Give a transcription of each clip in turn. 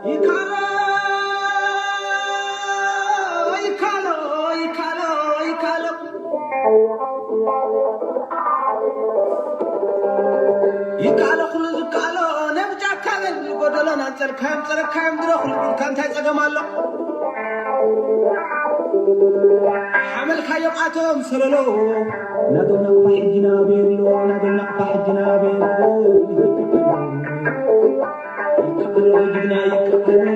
ይካሎ ይካሎ ይካሎ ይካሎ ይካሎ ኩሉ ዝካሎ ነብጫካ በል ጎደሎና ጸርካዮም ጸረካዮም ድሮ ኩሉ ቢልካ እንታይ ጸገም ኣሎ? ሓመልካዮም ኣቶም ሰለሎ ናቶም ናቕፋ ሕጂ ናበይ ኣሎ? ናቶም ናቕፋ ሕጂ ናበይ ኣሎ? ይከኣሎ ጅግና ይከኣሎ።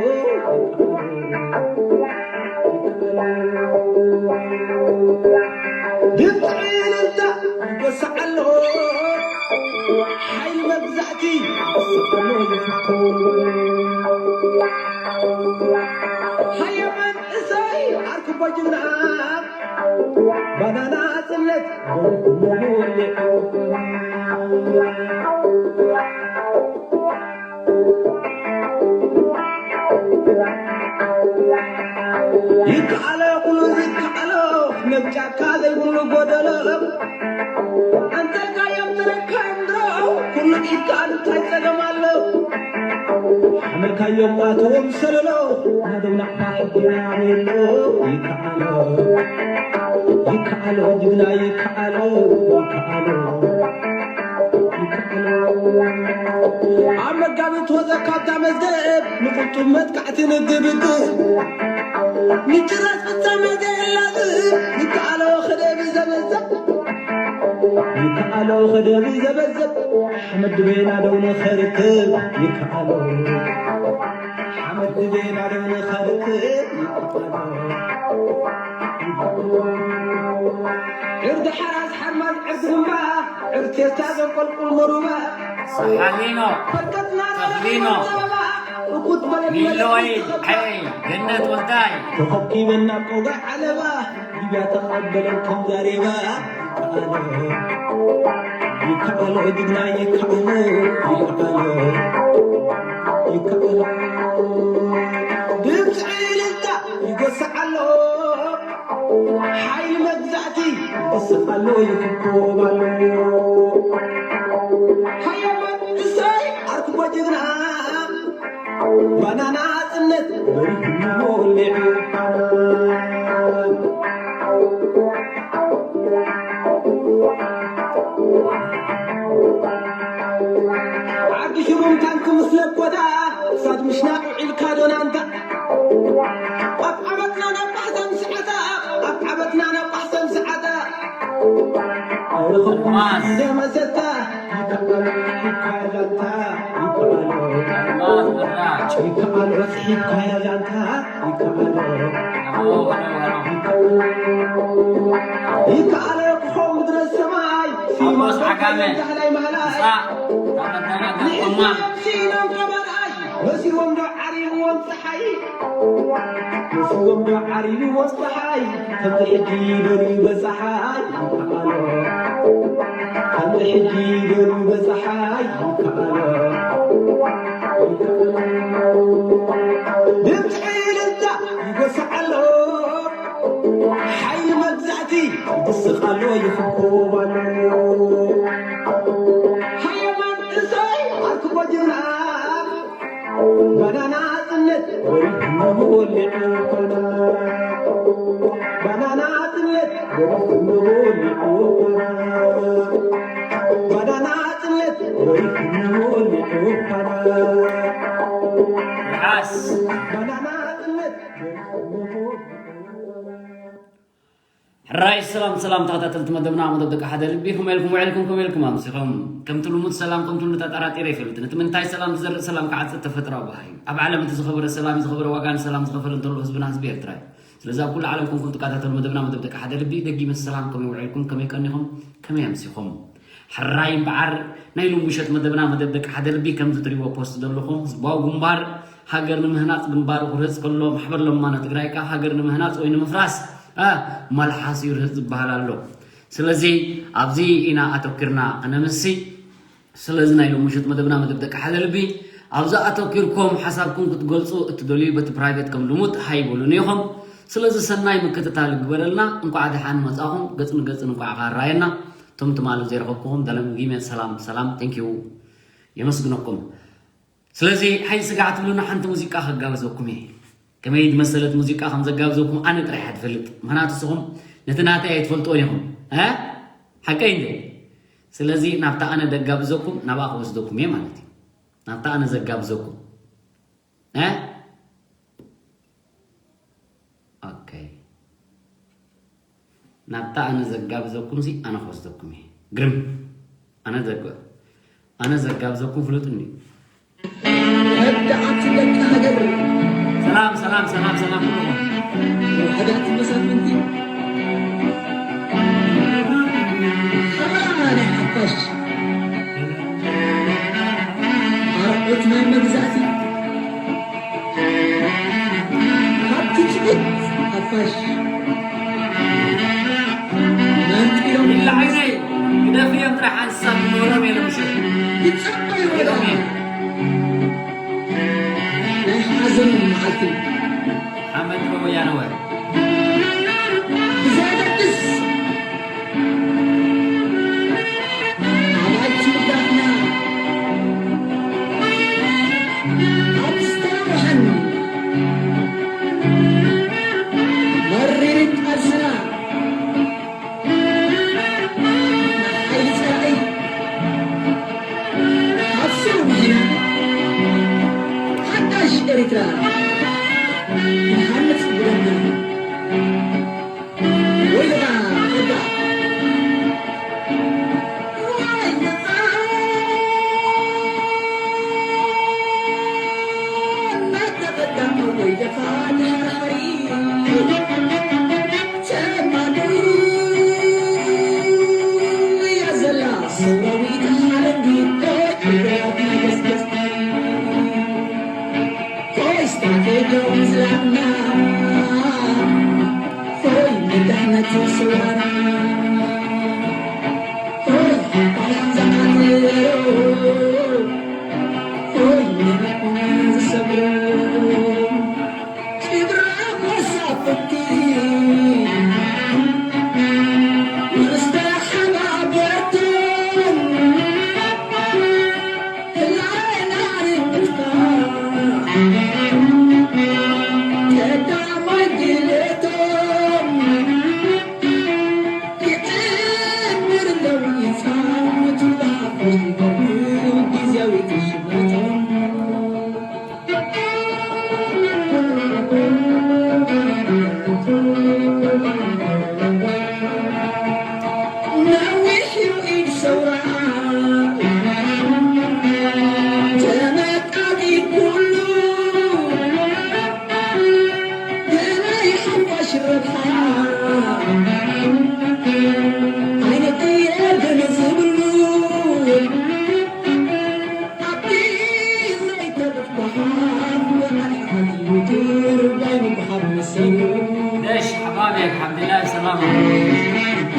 ድምፂ እልልታ ይጎስዕ ኣሎ። ሓይሊ መግዛእቲ ይስፈሎ ይፍቶ። ሃየ መንእሰይ ዓርኩቦ ጅግና ባናና ጽነት ይከኣሎ ኩሉ ይከኣሎ ነብጫካ ዘይብሉ ጎደሎ ኣንተልካዮም ትረካዮም ድሮ ኩሉ ኢድካ እንታይ ጸገም ኣሎ ሓመልካዮም ኣቶም ሰለሎ ናደው ናቕፋ ሕጂ ናበሎ ይከኣሎ ይከኣሎ ጅግና ይከኣሎ ይከኣሎ ይከኣሎ ኣብ መጋቢት ወዘ ካብታ መዝገብ ንቁጡብ መጥቃዕቲ ንግብግብ ንጭራት ፍጻመ ዘየላብ ይከኣሎ ከደብ ዘበዘብ ይከኣሎ ከደብ ዘበዘብ ሓመድ ድቤና ደው ንኸርክብ ይከኣሎ ሓመድ ድቤና ደው ንኸርክብ ይከኣሎ ዕርዲ ሓራስ ሓርማዝ ዕርዲ እምባ ዕርዲ ቴስታ ዘንቆልቁል መሩባ ሰሓሊኖ ፈርቀትና ተኽሊኖ ጸበባ እኩት በለን ሚሎይ መለስ ሓይ ገነት ወልዳይ ተኸብኪበን ናብ ቆጋ ዓለባ ሊብያ ተቐበለን ከም ዛሬባ ይከኣሎ ይከኣሎ ጅግና ይከኣሎ ይከኣሎ ይከኣሎ ድምፂ እልልታ ይጎስዕ ኣሎ ሓይሊ መግዛእቲ ይስቕ ኣሎ ይፍኮብ ኣሎ ሃየ መንእሰይ ዓርኩቦ ጅግና ባናና ጽነት በሪኹ ወሊዑ ዓዲ ሽሩም ታንክ ምስ ለኮታ ክሳድ ምሽናቕ ውዒልካ ዶ ናንታ ኣብ ዓመትና ናብ ባሕሰም ሰዓታ ኣብ ዓመትና ናብ ባሕሰም ሰዓታ ኣውርኽልኩም ዘመሰታ ይከኣሎ ሒብካያ ዛንታ ይከኣሎ ይከኣሎ ሒብካያ ዛንታ ይከኣሎ ይከኣሎ ክኾን ምድረ ሰማይ ሲማስ ዓጋመ ዛህላይ ማህላይ ንሕና ሲኖም ቀባርኣይ መሲዎም ዶ ዓሪምዎም ፀሓይ መሲዎም ዶ ዓሪምዎም ፀሓይ ከምዚ ሕጂ ደልዩ በፀሓይ ይከኣሎ ከምዚ ሕጂ ደልዩ በፀሓይ ይከኣሎ ድምፂ እልልታ ይጎስዕ ኣሎ ሓይሊ መግዛእቲ ይስቕ ኣሎ ይኽኮብ ኣሎ ሃየማን እሰይ ኣርክቦ ጅግና ባናና ጽነት ወይ ክንወልዕ ባናና ባናና ጽነት ወይ ክንወልዕ ባናና ባናና ጽነት ወይ ክንወልዕ ባናና ራስ ባናና ጽነት ወይ ክንወልዕ ሕራይ ሰላም ሰላም ተኸታተልቲ መደብና መደብ ደቂ ሓደ ልቢ ከመይ ኢልኩም ውዒልኩም ከመይ ኢልኩም ኣምሲኹም ከምቲ ልሙድ ሰላም ከምቲ ልሙድ ኣጠራጢረ ይፈልጥን እቲ ምንታይ ሰላም ዝዘርእ ሰላም ክዓጽድ ተፈጥራዊ ባህሪ እዩ ኣብ ዓለም እቲ ዝኸበረ ሰላም እዩ ዝኸበረ ዋጋ ንሰላም ዝኸፈለ እንተሎ ህዝብና ህዝቢ ኤርትራ እዩ ስለዚ ኣብ ኩሉ ዓለም ኮንኩም ትከታተሉ መደብና መደብ ደቂ ሓደ ልቢ ደጊመ ሰላም ከመይ ውዒልኩም ከመይ ቀኒኹም ከመይ ኣምሲኹም ሕራይ እምበዓር ናይ ሎሚ ምሸት መደብና መደብ ደቂ ሓደ ልቢ ከምዚ ትሪእዎ ፖስት ዘለኹም ህዝባዊ ግንባር ሃገር ንምህናፅ ግንባሩ ክርህፅ ከሎ ማሕበር ለማኖ ትግራይ ከዓ ሃገር ንምህናፅ ወይ ንምፍራስ አ፣ መልሓስ እዩ ርህፅ ዝበሃል ኣሎ ስለዚ ኣብዚ ኢና ኣተኪርና ክነምሲ ስለዚ ናይ ሎሚ ምሸት መደብና መደብ ደቂ ሓደ ልቢ ኣብዚ ኣተኪርኩም ሓሳብኩም ክትገልፁ እትደልዩ በቲ ፕራይቬት ከም ልሙድ ሃይ በሉኒ ኢኹም ስለዚ ሰናይ ምክትታል ይግበረልና እንኳዕ ደሓን መፃኹም ገፅ ንገፅ እንኳዕ ካራየና እቶም ትማሊ ዘይረኸብኩኹም ደለምጊመ ሰላም ሰላም thank you የመስግነኩም። ስለዚ ሓይሊ ስጋዕ ትብሉና ሓንቲ ሙዚቃ ከጋብዘኩም እየ። ከመይ ዝመሰለት ሙዚቃ ከም ዘጋብዘኩም ኣነ ጥራሕ እየ ዝፈልጥ። ምኽንያቱ ንስኹም ነቲ ናተይ ኣይትፈልጥዎን ኢኹም። እ? ሓቀይ እንዶ? ስለዚ ናብታ ኣነ ዘጋብዘኩም ናብኣ ክወስደኩም እየ ማለት እዩ። ናብታ ኣነ ዘጋብዘኩም። እ? ኦኬ። ናብታ ኣነ ዘጋብዘኩም ሲ ኣነ ክወስደኩም እየ። ግርም። ኣነ ዘጋ-፣ ኣነ ዘጋብዘኩም ፍሉጥኒ። ረዳዓት ደቂ ሃገር። ሰላም፣ ሰላም፣ ሰላም፣ ሰላም። ውሑዳት መሳፍንቲ። ሓራ ናይ ሓፋሽ። ኣርዑት ናይ መግዛእቲ። ካብ ትጽቢት ሓፋሽ መንጢሮም ይላዓይነይ ግደፍዮም ጥራሕ ሓንሳብ ኖሮም የለ ምሸት ይጸበዩ ወደና ናይ ሓዘን መዓልቲ ሓመድ ወያነ ወ ብዘየገድስ ኣባይቲ ውዳትና ኣብ ዝተረብሐን መሪርን ቃልስና ንሓይሊ ጸላኢ ካብ ስሩ ምሒና ሓዳሽ ኤርትራ ክንሃንጽ ብደምና። ليش حبابي الحمد لله سلامة.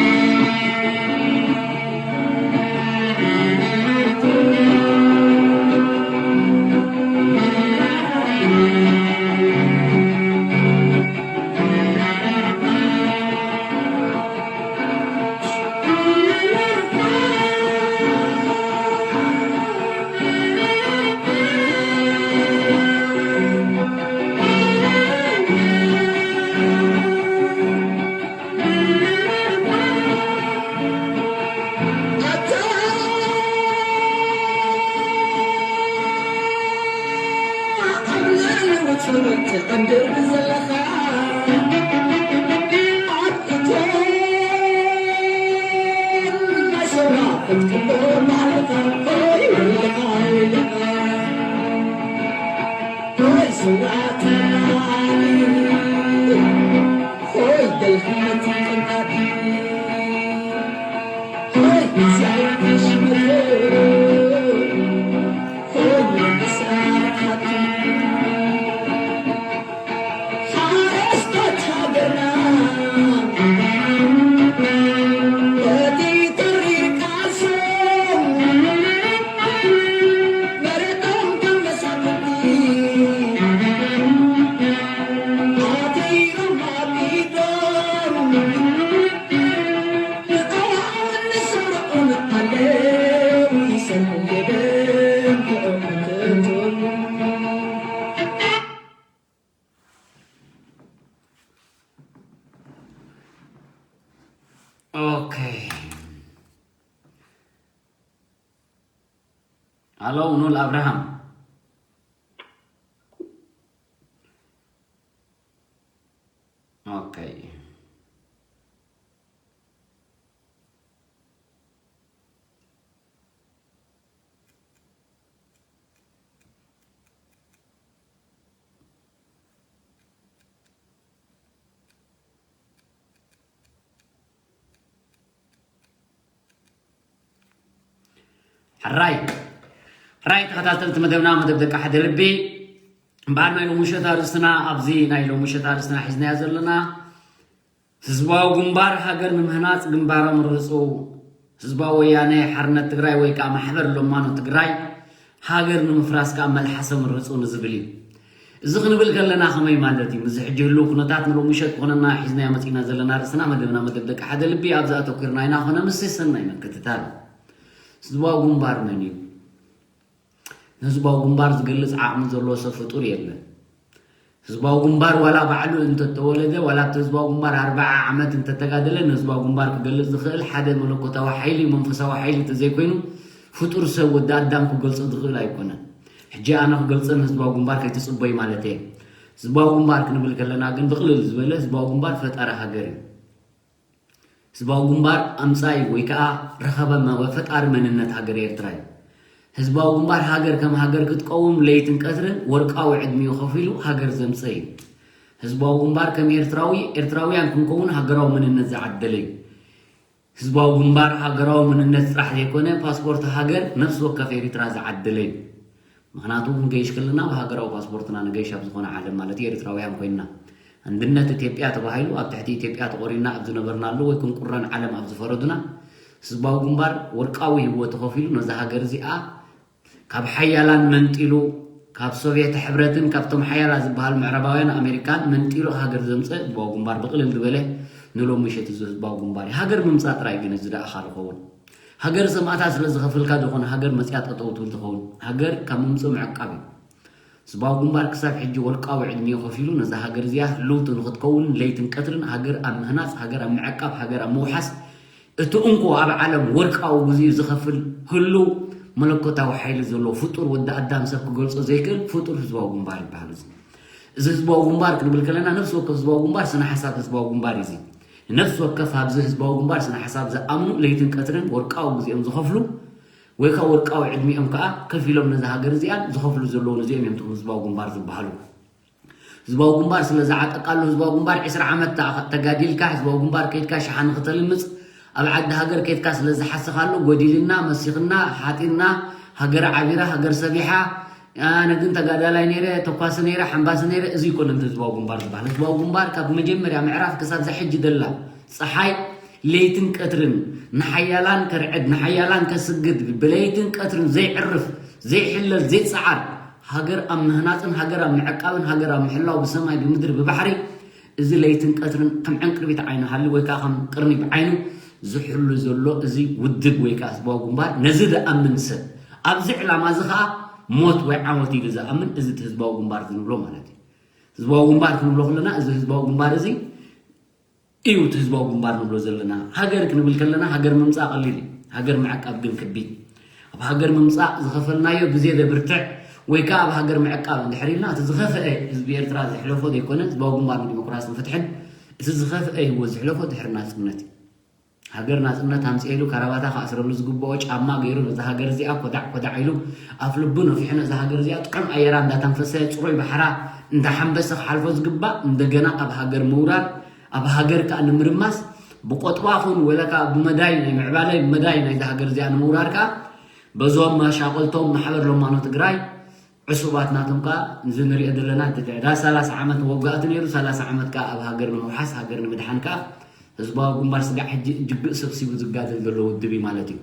ኣሎ ንል ኣብርሃም። ኦኬ። ሕራይ ሕራይ ተኸታተልቲ መደብና፣ መደብ ደቂ ሓደ ልቢ። እምበኣር ናይ ሎምሸት ኣርእስትና፣ ኣብዚ ናይ ሎምሸት ኣርእስትና ሒዝናዮ ዘለና፣ ህዝባዊ ግንባር ሃገር ንምህናጽ ግንባሮም ርህጹ፣ ህዝባዊ ወያነ ሓርነት ትግራይ ወይ ከዓ ማሕበር ሎማኖ ትግራይ ሃገር ንምፍራስ ከዓ መልሓሶም ርህጹ ንዝብል እዩ። እዚ ክንብል ከለና ከመይ ማለት እዩ? ምስዚ ሕጂ ህልው ኩነታት ንሎምሸት ክኾነና ሒዝናዮ መጺና ዘለና ርእስና መደብና መደብ ደቂ ሓደ ልቢ ኣብዚ ኣተኩርና ኢና። ኮነ ምስ ሰናይ ምክትታል። ህዝባዊ ግንባር መን እዩ? ንህዝባዊ ግንባር ዝገልጽ ዓቕሚ ዘለዎ ሰብ ፍጡር የለን። ህዝባዊ ግንባር ዋላ ባዕሉ እንተተወለደ፣ ዋላ ኣብቲ ህዝባዊ ግንባር ኣርባዓ ዓመት እንተተጋደለ፣ ንህዝባዊ ግንባር ክገልጽ ዝኽእል ሓደ መለኮታዊ ሓይሊ፣ መንፈሳዊ ሓይሊ እንተዘይኮይኑ፣ ፍጡር ሰብ ወዲ ኣዳም ክገልጾ ዝኽእል ኣይኮነን። ሕጂ ኣነ ክገልጸ ንህዝባዊ ግንባር ከይትጽበዩ ማለት እየ። ህዝባዊ ግንባር ክንብል ከለና ግን ብቕልል ዝበለ ህዝባዊ ግንባር ፈጣሪ ሃገር እዩ። ህዝባዊ ግንባር ኣምጻኢ ወይ ከዓ ረኸበ መ-፣ ፈጣሪ መንነት ሃገር ኤርትራ እዩ። ህዝባዊ ግንባር ሃገር ከም ሃገር ክትቀውም ለይትን ቀትርን ወርቃዊ ዕድሚኡ ከፊሉ ሃገር ዘምጸ እዩ። ህዝባዊ ግንባር ከም ኤርትራዊ፣ ኤርትራውያን ክንከውን ሃገራዊ መንነት ዝዓደለ እዩ። ህዝባዊ ግንባር ሃገራዊ መንነት ጥራሕ ዘይኮነ፣ ፓስፖርት ሃገር ነፍሲ ወከፍ ኤርትራ ዝዓደለ እዩ። ምኽንያቱ ክንገይሽ ከለና ብሃገራዊ ፓስፖርትና ንገይሽ ኣብ ዝኾነ ዓለም ማለት እዩ፣ ኤርትራውያን ኮይንና። ኣንድነት ኢትዮጵያ ተባሂሉ ኣብ ትሕቲ ኢትዮጵያ ተቖሪና ኣብ ዝነበርናሉ ወይ ክንቁረን ዓለም ኣብ ዝፈረዱና፣ ህዝባዊ ግንባር ወርቃዊ ህይወቱ ከፊሉ ነዛ ሃገር እዚኣ ካብ ሓያላን መንጢሉ፣ ካብ ሶቪየት ሕብረትን ካብቶም ሓያላ ዝበሃል ምዕራባውያን ኣሜሪካን መንጢሉ ሃገር ዘምፀ ህዝባዊ ግንባር ብቕልል ዝበለ ንሎሚ ምሸት እዚ ህዝባዊ ግንባር እዩ። ሃገር ምምፃእ ጥራይ ግን እዚ ደኣ ካልእ ኸውን። ሃገር ሰማእታት ስለ ዝኸፈልካ ዶ ኾነ ሃገር መፅያ ጠጠው ትብል ትኸውን? ሃገር ካብ ምምፅኡ ምዕቃብ እዩ። ህዝባዊ ግንባር ክሳብ ሕጂ ወርቃዊ ዕድሚኡ ከፊሉ ነዛ ሃገር እዚኣ ህልውቲ ንኽትከውን ለይትን ቀትርን ሃገር ኣብ ምህናፅ፣ ሃገር ኣብ ምዕቃብ፣ ሃገር ኣብ ምውሓስ እቲ እንኮ ኣብ ዓለም ወርቃዊ ግዜኡ ዝኸፍል ህሉው መለኮታዊ ሓይሊ ዘለዎ ፍጡር ወዲ ኣዳም ሰብ ክገልጾ ዘይክእል ፍጡር ህዝባዊ ግንባር ይበሃል። እዚ እዚ ህዝባዊ ግንባር ክንብል ከለና ነፍሲ ወከፍ ህዝባዊ ግንባር ስነ ሓሳብ ህዝባዊ ግንባር እዩ። እዚ ነፍሲ ወከፍ ኣብዚ ህዝባዊ ግንባር ስነ ሓሳብ ዝኣምኑ ለይትን ቀትርን ወርቃዊ ግዜኦም ዝኸፍሉ ወይ ከዓ ወርቃዊ ዕድሚኦም ከዓ ከፊሎም ነዛ ሃገር እዚኣ ዝኸፍሉ ዘለዉ እዚኦም እዮም እቶም ህዝባዊ ግንባር ዝበሃሉ። ህዝባዊ ግንባር ስለ ዝዓጠቃሉ ህዝባዊ ግንባር ዕስራ ዓመት ተኣ-፣ ተጋዲልካ ህዝባዊ ግንባር ከይድካ ሸሓኒ ክተልምፅ ኣብ ዓዲ ሃገር ከይድካ ስለ ዝሓሰኻሉ ጎዲልና መሲኽና ሓጢና ሃገር ዓቢራ ሃገር ሰቢሓ ኣነ ግን ተጋዳላይ ነይረ ተኳሲ ነይረ ሓምባሲ ነይረ እዚ ይኮነ ህዝባዊ ግንባር ዝበሃል። ህዝባዊ ግንባር ካብ መጀመርያ ምዕራፍ ክሳብ ዝሕጂ ደላ ፀሓይ ለይትን ቀትርን ንሓያላን ከርዕድ ንሓያላን ከስግድ ብለይትን ቀትርን ዘይዕርፍ ዘይሕለል ዘይፀዓር ሃገር ኣብ ምህናፅን ሃገር ኣብ ምዕቃብን ሃገር ኣብ ምሕላው ብሰማይ ብምድሪ ብባሕሪ እዚ ለይትን ቀትርን ከም ዕንቅርቢት ዓይኒ ሃሊ ወይ ከዓ ከም ቅርኒ ብዓይኑ ዝሕሉ ዘሎ እዚ ውድብ ወይ ከዓ ህዝባዊ ግንባር ነዚ ዝኣምን ሰብ ኣብዚ ዕላማ እዚ ከዓ ሞት ወይ ዓወት ኢሉ ዝኣምን እዚ እቲ ህዝባዊ ግንባር ዝንብሎ ማለት እዩ። ህዝባዊ ግንባር ክንብሎ ከለና እዚ ህዝባዊ ግንባር እዚ እዩ እቲ ህዝባዊ ግንባር ንብሎ ዘለና። ሃገር ክንብል ከለና ሃገር ምምፃእ ቀሊል እዩ። ሃገር ምዕቃብ ግን ከቢድ። ኣብ ሃገር ምምፃእ ዝኸፈልናዮ ግዜ ዘብርትዕ ወይ ከዓ ኣብ ሃገር ምዕቃብ እንድሕር ኢልና እቲ ዝኸፍአ ህዝቢ ኤርትራ ዘሕለፎ ዘይኮነ ህዝባዊ ግንባር ንዲሞክራስን ፍትሕን እቲ ዝኸፍአ ህይወት ዘሕለፎ ድሕሪ ናፅነት እዩ። ሃገር ናፅነት ኣምፅኤ ኢሉ ካራባታ ክኣስረሉ ዝግብኦ ጫማ ገይሩ ነዛ ሃገር እዚኣ ኮዳዕ ኮዳዕ ኢሉ ኣፍ ልቡ ነፊሑ ነዛ ሃገር እዚኣ ጥዑም ኣየራ እንዳተንፈሰ ፅሩይ ባሕራ እንዳሓንበሰ ክሓልፎ ዝግባእ እንደገና ኣብ ሃገር ምውራር ኣብ ሃገር ከዓ ንምርማስ ብቆጥባ ኹን ወላ ከዓ ብመዳይ ናይ ምዕባለ መዳይ ናይዛ ሃገር እዚኣ ንምውራር ከዓ በዞም መሻቆልቶም ማሕበር ሎማኖ ትግራይ ዕሱባት ናቶም ከዓ እዚ ንሪኦ ዘለና እቲ ትዕዳግ ሰላሳ ዓመት ወጋእቲ ነይሩ፣ ሰላሳ ዓመት ከዓ ኣብ ሃገር ንምውሓስ ሃገር ንምድሓን ከዓ ህዝባዊ ግንባር ስጋዕ ሕጂ እጅግእ ሰብሲቡ ዝጋደል ዘሎ ውድብ እዩ ማለት እዩ።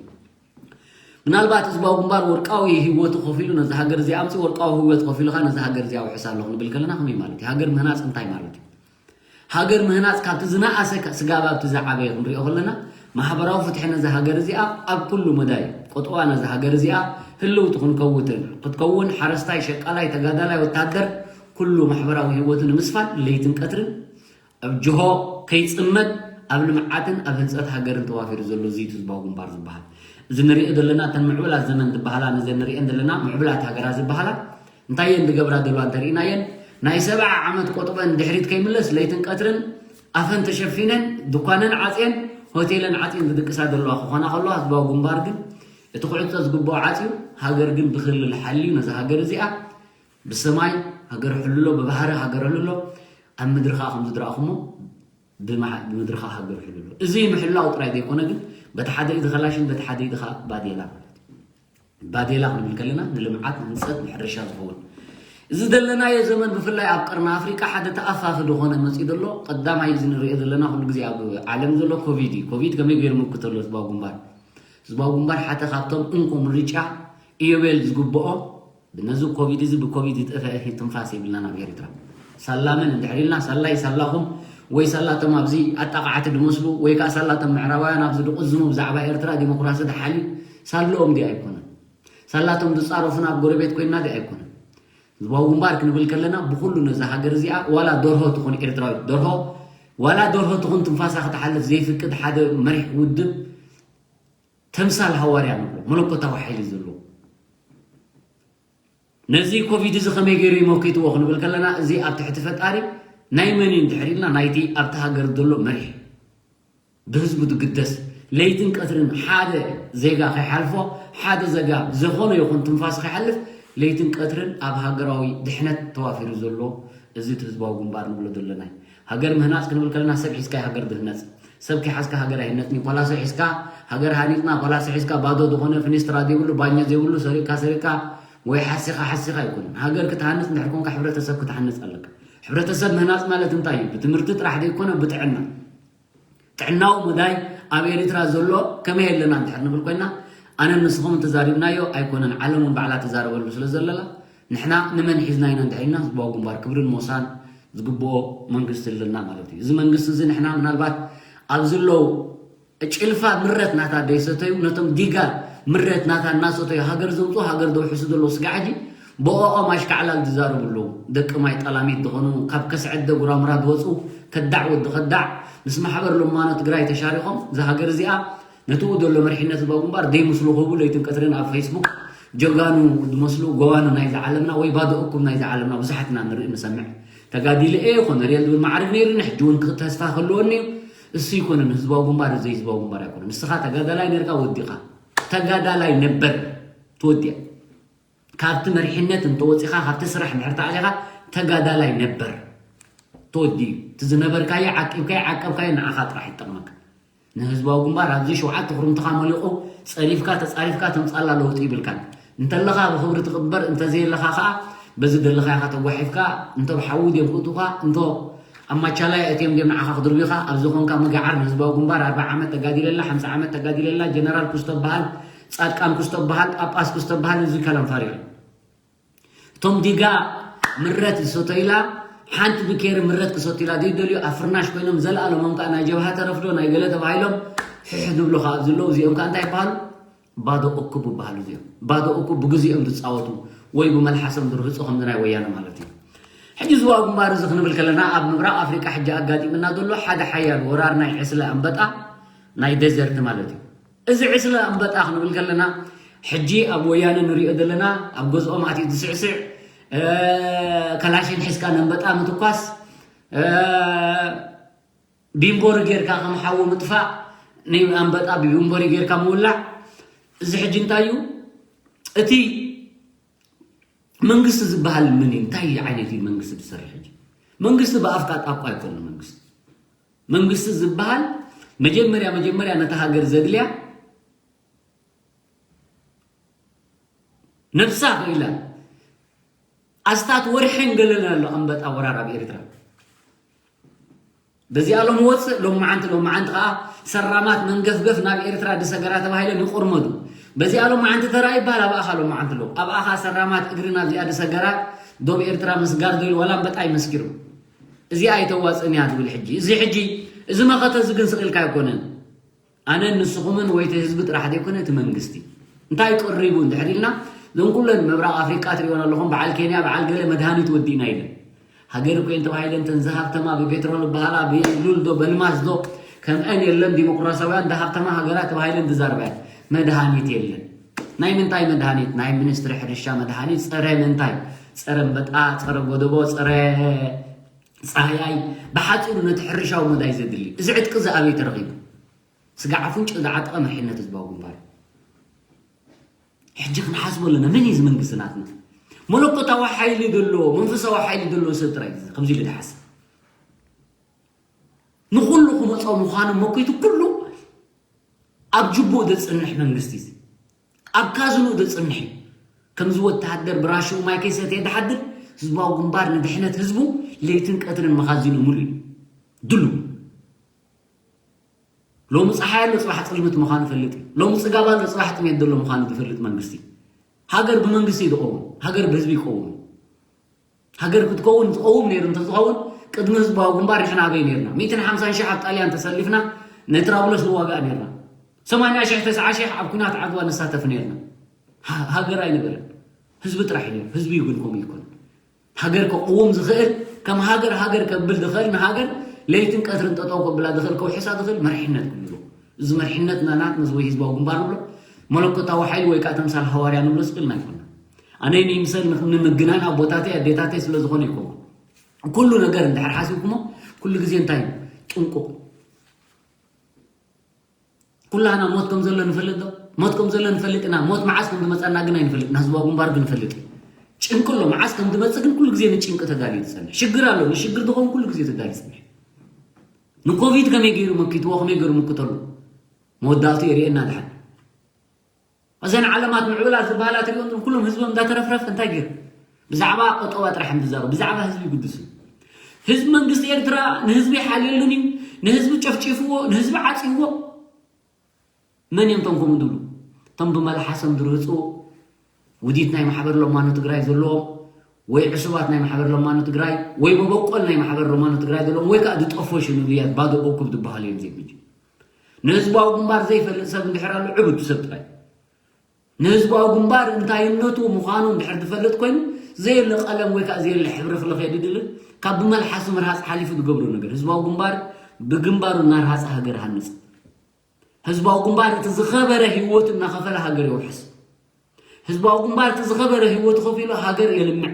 ምናልባት ህዝባዊ ግንባር ወርቃዊ ህይወቱ ከፊሉ ነዚ ሃገር እዚኣ ኣምፅኡ፣ ወርቃዊ ህይወት ከፊሉ ከዓ ነዚ ሃገር እዚኣ ውሕስ ኣሎ ክንብል ከለና ከመይ ማለት እዩ? ሃገር ምህናፅ እንታይ ማለት እዩ? ሃገር ምህናፅ ካብቲ ዝነኣሰ ካ-፣ ስጋብ ኣብቲ ዝዓበየ ክንሪኦ ከለና ማሕበራዊ ፍትሒ ነዚ ሃገር እዚኣ ኣብ ኩሉ መዳይ ቆጥባ ነዚ ሃገር እዚኣ ህልውቲ ክንከውትን ክትከውን ሓረስታይ፣ ሸቃላይ፣ ተጋዳላይ፣ ወታደር ኩሉ ማሕበራዊ ህይወቱ ንምስፋን ለይትን ቀትርን ኣብ ጅሆ ከይፅመድ ኣብ ልምዓትን ኣብ ህንፀት ሃገርን ተዋፊሩ ዘሎ እዚ ህዝባዊ ግንባር ዝበሃል። እዚ ንሪኦ ዘለና እተን ምዕቡላት ዘመን ዝበሃላ፣ ነዘን ንሪኤን ዘለና ምዕቡላት ሃገራት ዝበሃላ እንታይ እየን ዝገብራ ዘለዋ እንተሪእናየን፣ ናይ ሰብዓ ዓመት ቆጥበን ድሕሪት ከይምለስ ለይትን ቀትርን ኣፈን ተሸፊነን ድኳነን ዓፅየን ሆቴለን ዓፅየን ዝድቅሳ ዘለዋ ክኾና ከለዋ፣ ህዝባዊ ግንባር ግን እቲ ክዕፆ ዝግብኦ ዓፅዩ፣ ሃገር ግን ብክልል ሓልዩ ነዛ ሃገር እዚኣ ብሰማይ ሃገር ሕልሎ፣ ብባህሪ ሃገር ሕልሎ፣ ኣብ ምድሪ ከዓ ከም ዝድረእኹሞ ብመሓ- ብምድሪ ከዓ ሃገር ሕልሎ። እዚ ምሕላው ጥራይ ዘይኮነ ግን በቲ ሓደ ኢድ ኸላሽን በቲ ሓደ ኢድ ከዓ ባዴላ ማለት እዩ። ባዴላ ክንብል ከለና ንልምዓት፣ ንህንፀት፣ ንሕርሻ ዝኸውን እዚ ዘለናዮ ዘመን ብፍላይ ኣብ ቀርኒ ኣፍሪቃ ሓደ ተኣፋፊ ዝኾነ መፂኡ ዘሎ ቀዳማይ እዚ ንሪኦ ዘለና ኩሉ ግዜ ኣብ ዓለም ዘሎ ኮቪድ እዩ። ኮቪድ ከመይ ገይሩ ምክተሎ ህዝባዊ ግንባር ህዝባዊ ግንባር ሓደ ካብቶም እንኮ ምርጫ ኢዮቤል ዝግብኦ ነዚ ኮቪድ እዚ ብኮቪድ ዝጠፈአ ትንፋስ የብልናን ኣብ ኤርትራ። ሳላመን እንድሕር ኢልና ሳላይ ሳላኹም ወይ ሳላቶም ኣብዚ ኣጣቃዕቲ ድመስሉ ወይ ከዓ ሳላቶም ምዕራባውያን ኣብዚ ድቕዝሙ ብዛዕባ ኤርትራ ዲሞክራሲ ድሓልዩ ሳልኦም ዲ ኣይኮነን። ሳላቶም ዝፃረፉና ኣብ ጎረቤት ኮይንና ዲ ኣይኮነን። ህዝባዊ ግንባር ክንብል ከለና ብኩሉ ነዛ ሃገር እዚኣ ዋላ ደርሆ ትኹን ኤርትራዊት ደርሆ ዋላ ደርሆ ትኹን ትንፋሳ ክትሓልፍ ዘይፍቅድ ሓደ መሪሕ ውድብ ተምሳል ሃዋርያ ንብሎ መለኮታዊ ሓይሊ ዘለዎ ነዚ ኮቪድ እዚ ከመይ ገይሩ ይመኪትዎ ክንብል ከለና እዚ ኣብ ትሕቲ ፈጣሪ ናይ መን እዩ እንድሕር ኢልና ናይቲ ኣብቲ ሃገር ዘሎ መሪሕ ብህዝቡ ዝግደስ ለይትን ቀትርን ሓደ ዜጋ ከይሓልፎ ሓደ ዜጋ ዝኾነ ይኹን ትንፋስ ከይሓልፍ ለይትን ቀትርን ኣብ ሃገራዊ ድሕነት ተዋፊሩ ዘሎ እዚ እቲ ህዝባዊ ግንባር ንብሎ ዘለና እዩ። ሃገር ምህናፅ ክንብል ከለና ሰብ ሒዝካ ሃገር ዝህነፅ ሰብ ከይሓዝካ ሃገር ኣይህነፅን እዩ። ፓላሶ ሒዝካ ሃገር ሃኒፅና ፓላሶ ሒዝካ ባዶ ዝኾነ ፍኒስትራ ዘይብሉ ባኞ ዘይብሉ ሰሪቕካ ሰሪቕካ ወይ ሓሲኻ ሓሲኻ ኣይኮነን። ሃገር ክትሃንፅ እንድሕር ኮንካ ሕብረተሰብ ክትሃንፅ ኣለካ። ሕብረተሰብ ምህናፅ ማለት እንታይ እዩ? ብትምህርቲ ጥራሕ ዘይኮነ ብጥዕና ጥዕናዊ መዳይ ኣብ ኤሪትራ ዘሎ ከመይ ኣለና እንድሕር ንብል ኮይና ኣነ ንስኹም እንተዛሪብናዮ ኣይኮነን ዓለም እውን ባዕላ ትዛረበሉ ስለ ዘለላ ንሕና ንመን ሒዝና ኢና እንድሕር ኢልና ህዝባዊ ግንባር ክብርን ሞሳን ዝግብኦ መንግስቲ ኣለና ማለት እዩ። እዚ መንግስቲ እዚ ንሕና ምናልባት ኣብዚ ኣለዉ ጭልፋ ምረት ናታ ደይሰተዩ ነቶም ዲጋ ምረት ናታ እናሰተዩ ሃገር ዘምፁ ሃገር ዘውሕሱ ዘለዉ ስጋዕጂ ብኦኦም ኣሽካዕላል ዝዛረቡ ኣለዉ። ደቂ ማይ ጠላሚት ዝኾኑ ካብ ከስዐደ ጉራምራ ዝወፁ ከዳዕ ወዲ ከዳዕ ምስ ማሕበር ለማኖ ትግራይ ተሻሪኾም እዛ ሃገር እዚኣ ነትኡ ዘሎ መሪሕነት ህዝባዊ ግንባር ደይ ምስሉ ክህቡ ለይትን ቀትርን ኣብ ፌስቡክ ጀጋኑ ዝመስሉ ጎባኑ ናይዚ ዓለምና ወይ ባዶ እኩብ ናይዚ ዓለምና ብዙሓት ኢና ንርኢ ንሰምዕ። ተጋዲለ እየ ኮነርየል ዝብል ማዕርግ ነይሩኒ ሕጂ እውን ተስፋ ክህልወኒ እዩ። እሱ ይኮነን ህዝባዊ ግንባር እዚ ህዝባዊ ግንባር ኣይኮነን። ንስኻ ተጋዳላይ ነርካ ወዲኻ ተጋዳላይ ነበር ትወዲያ ካብቲ መሪሕነት እንተወፂኻ ካብቲ ስራሕ ድሕር ተኣሊኻ ተጋዳላይ ነበር ተወዲ እዩ። እቲ ዝነበርካዮ ዓቂብካዮ ዓቀብካዮ ንዓኻ ጥራሕ ይጠቕመካ። ንህዝባዊ ግንባር ኣብዚ ሸውዓተ ክሩምትኻ መሊቑ ፀሪፍካ ተፃሪፍካ ተምፃላ ለውጢ ይብልካን እንተለኻ ብክብሪ ትቕበር እንተዘየለኻ ከዓ በዚ ደለኻይኻ ተጓሒፍካ እንተ ብሓዊ ድዮም ክእቱኻ እንቶ ኣብ ማቻላይ ኣእትዮም ድዮም ንዓኻ ክድርብዩኻ ኣብዚ ኮንካ ምግዓር ንህዝባዊ ግንባር ኣርባዓ ዓመት ተጋዲለላ ሓምሳ ዓመት ተጋዲለላ ጀነራል ኩስቶ በሃል ፃድቃን ኩስቶ በሃል ጳጳስ ኩስቶ በሃል እዚ ከለንፋር እዮም። እቶም ዲጋ ምረት ዝሰተዩላ ሓንቲ ብኬሪ ምረት ክሰትዩላ ዘይደልዩ ኣብ ፍርናሽ ኮይኖም ዘለኣለሞም ከዓ ናይ ጀብሃ ተረፍዶ ናይ ገለ ተባሂሎም ሕሕ ዝብሉ ከዓ ኣብዚ ኣለዉ። እዚኦም ከዓ እንታይ ይበሃሉ? ባዶ እኩብ ይበሃሉ። እዚኦም ባዶ እኩብ ብግዜኦም ዝፃወቱ ወይ ብመልሓሶም ዝርህፁ ከምዚ ናይ ወያነ ማለት እዩ። ሕጂ ዝዋ ግንባር እዚ ክንብል ከለና ኣብ ምብራቕ ኣፍሪቃ ሕጂ ኣጋጢምና ዘሎ ሓደ ሓያል ወራር ናይ ዕስለ ኣንበጣ ናይ ደዘርት ማለት እዩ። እዚ ዕስለ ኣንበጣ ክንብል ከለና ሕጂ ኣብ ወያነ ንሪኦ ዘለና ኣብ ገዝኦም ኣትዩ ዝስዕስዕ ከላሽን ሒዝካ ነንበጣ ምትኳስ ቢምቦሪ ጌርካ ከም ሓዊ ምጥፋእ ንኣንበጣ ብቢምቦሪ ጌርካ ምውላዕ እዚ ሕጂ እንታይ እዩ እቲ መንግስቲ ዝበሃል ምን እዩ እንታይ ዓይነት እዩ መንግስቲ ዝሰርሕ ሕጂ መንግስቲ ብኣፍካ ጣቋ ኣይኮነ መንግስቲ መንግስቲ ዝበሃል መጀመርያ መጀመርያ ነታ ሃገር ዘድልያ ነብሳ ክኢላ ኣስታት ወርሕን ገለን ኣሎ ኣንበጣ ወራር ኣብ ኤርትራ በዚኣ ሎም ወፅእ ሎም መዓንቲ ሎም መዓንቲ ከዓ ሰራማት መንገፍገፍ ናብ ኤርትራ ድሰገራ ተባሂለን ይቆርመዱ በዚኣ ሎም መዓንቲ ተራ ይበሃል ኣብኣኻ ሎም መዓንቲ ሎም ኣብኣኻ ሰራማት እግሪ ናብዚኣ ድሰገራ ዶብ ኤርትራ ምስጋር ዶ ኢሉ ዋላ ኣንበጣ ይመስኪሩ እዚኣ ኣይተዋፅእን እያ ትብል ሕጂ እዚ ሕጂ እዚ መኸተ እዚ ግን ስቕ ኢልካ ኣይኮነን ኣነን ንስኹምን ወይ እቲ ህዝቢ ጥራሕ ዘይኮነ እቲ መንግስቲ እንታይ ቀሪቡ እንድሕር ኢልና እዞም ኩለን ምብራቕ ኣፍሪቃ ትሪኦን ኣለኹም በዓል ኬንያ በዓል ገለ መድሃኒት ወዲእና ኢለን ሃገር እኮ እየን ተባሂለን እተን ዝሃብተማ ብፔትሮል በሃላ ብሉል ዶ በልማስ ዶ ከምአን የለን ዲሞክራሲያውያን ዝሃብተማ ሃገራት ተባሂለን ዝዛረባ እየን መድሃኒት የለን። ናይ ምንታይ መድሃኒት? ናይ ሚኒስትሪ ሕርሻ መድሃኒት ጸረ ምንታይ? ጸረ ኣንበጣ፣ ጸረ ጎደቦ፣ ጸረ ጻህያይ። ብሓጺሩ ነቲ ሕርሻዊ መዳይ ዘድሊ። እዚ ዕጥቂ እዚ ኣበይ ተረኺቡ? ስጋዕ ኣፍንጭ ዝዓጠቐ መሪሕነት ህዝባዊ ግንባር። ሕጂ ክንሓስቦ ኣለና፣ መን እዩ እዚ መንግስቲ ናትና? መለኮታዊ ሓይሊ ዘለዎ፣ መንፈሳዊ ሓይሊ ዘለዎ ሰብ ጥራይ እዩ ከምዚ ኢሉ ዝሓስብ። ንኹሉ ክመጾ ምዃኑ መኪቱ ኩሉ ኣብ ጅቡኡ ዘጽንሕ መንግስቲ እዩ። ኣብ ካዝንኡ ዘጽንሕ እዩ። ከምዚ ወተሃደር ብራሽኡ ማይ ከይሰተየ ዝሓድር ህዝባዊ ግንባር ንድሕነት ህዝቡ ለይትን ቀትርን መኻዚኑ ሙሉእ እዩ። ድሉው። ሎሚ ጸሓይ ኣሎ፣ ጽባሕ ጽልምት ምዃኑ ይፈልጥ እዩ። ሎሚ ጽጋብ ኣሎ፣ ጽባሕ ጥሜት ዘሎ ምዃኑ ዝፈልጥ መንግስቲ። ሃገር ብመንግስቲ እዩ ዝቐውም። ሃገር ብህዝቢ ይቀውም። ሃገር ክትከውን ዝቐውም ነይሩ እንተዝኸውን፣ ቅድሚ ህዝባዊ ግንባር ንሕና ኣበይ ነይርና? ሚእትን ሓምሳን ሺሕ ኣብ ጣልያን ተሰሊፍና ንጥራብሎስ ንዋጋእ ነይርና። ሰማንያ ሺሕ፣ ተስዓ ሺሕ ኣብ ኲናት ዓድዋ ንሳተፍ ነይርና። ሃ-፣ ሃገር ኣይነበረን። ህዝቢ ጥራሕ እዩ ነይሩ። ህዝቢ እዩ ግን ከምኡ ይኮን። ሃገር ከቕውም ዝኽእል፣ ከም ሃገር ሃገር ከብል ዝኽእል፣ ንሃገር ለይትን ቀትርን ጠጠው ከብላ ዝኽእል፣ ከውሕሳ ዝኽእል መሪሕነት ክህልዎ። እዚ መሪሕነት ናናት ምስ ወይ ህዝባዊ ግንባር ንብሎ፣ መለኮታዊ ሓይሊ ወይ ከዓ ተምሳል ሃዋርያ ንብሎ ስቅልና ኣይኮና። ኣነ ይምሰል ንኽ-፣ ንምግናን ኣቦታተይ ኣዴታተይ ስለ ዝኾነ ይኮንኩ። ኩሉ ነገር እንድሕር ሓሲብኩሞ፣ ኩሉ ግዜ እንታይ እዩ? ጥንቁቕ። ኩላህና ሞት ከም ዘሎ ንፈልጥ ዶ? ሞት ከም ዘሎ ንፈልጥ ኢና። ሞት መዓስ ከም ዝመጻና ግን ኣይንፈልጥና። ህዝባዊ ግንባር ግን ንፈልጥ እዩ። ጭንቂ ኣሎ፣ መዓስ ከም ዝመጽእ ግን ኩሉ ግዜ ንጭንቂ ተዳልዩ ዝጸንሕ። ሽግር ኣሎ፣ ንሽግር ዝኸውን ኩሉ ግዜ ተዳልዩ ይጸንሕ። ንኮቪድ ከመይ ገይሩ መኪትዎ፣ ከመይ ገይሩ ምክተሉ? መወዳእቱ የርእየና ድሓን። እዘን ዓለማት ምዕብላት ዝበሃላ ትሪኦ እንተም ኩሎም ህዝቦም እንዳተረፍረፈ እንታይ ገይሩ? ብዛዕባ ቆጠባ ጥራሕ እዮም ዝዛረቡ፣ ብዛዕባ ህዝቢ ይጉድስ እዩ። ህዝቢ መንግስቲ ኤርትራ ንህዝቢ ይሓልየሉን እዩ፣ ንህዝቢ ጨፍጪፍዎ፣ ንህዝቢ ዓጽይዎ። መን እዮም እቶም ከምኡ ዝብሉ? እቶም ብመልሓሶም ዝርህጹ ውዲት ናይ ማሕበር ለማኖ ትግራይ ዘለዎም ወይ ዕሱባት ናይ ማሕበር ለማኖ ትግራይ ወይ መበቆል ናይ ማሕበር ለማኖ ትግራይ ዘለዎም ወይ ከዓ ዝጠፈሹ ንብልያት ባዶ እኩብ ዝበሃሉ እዮም ዜግምጂ። ንህዝባዊ ግንባር ዘይፈልጥ ሰብ እንድሕር ኣሎ ዕቡድ ሰብ ጥራይ። ንህዝባዊ ግንባር እንታይነቱ ምዃኑ እንድሕር ዝፈልጥ ኮይኑ ዘየለ ቀለም ወይ ከዓ ዘየለ ሕብሪ ክልኸ ድድልን ካብ ብመልሓሱ ምርሃፅ ሓሊፉ ዝገብሮ ነገር ህዝባዊ ግንባር ብግንባሩ እናርሃፀ ሃገር ሃንፅ። ህዝባዊ ግንባር እቲ ዝኸበረ ህይወቱ እናኸፈለ ሃገር የውሕስ። ህዝባዊ ግንባር እቲ ዝኸበረ ህይወቱ ከፊሉ ሃገር የልምዕ።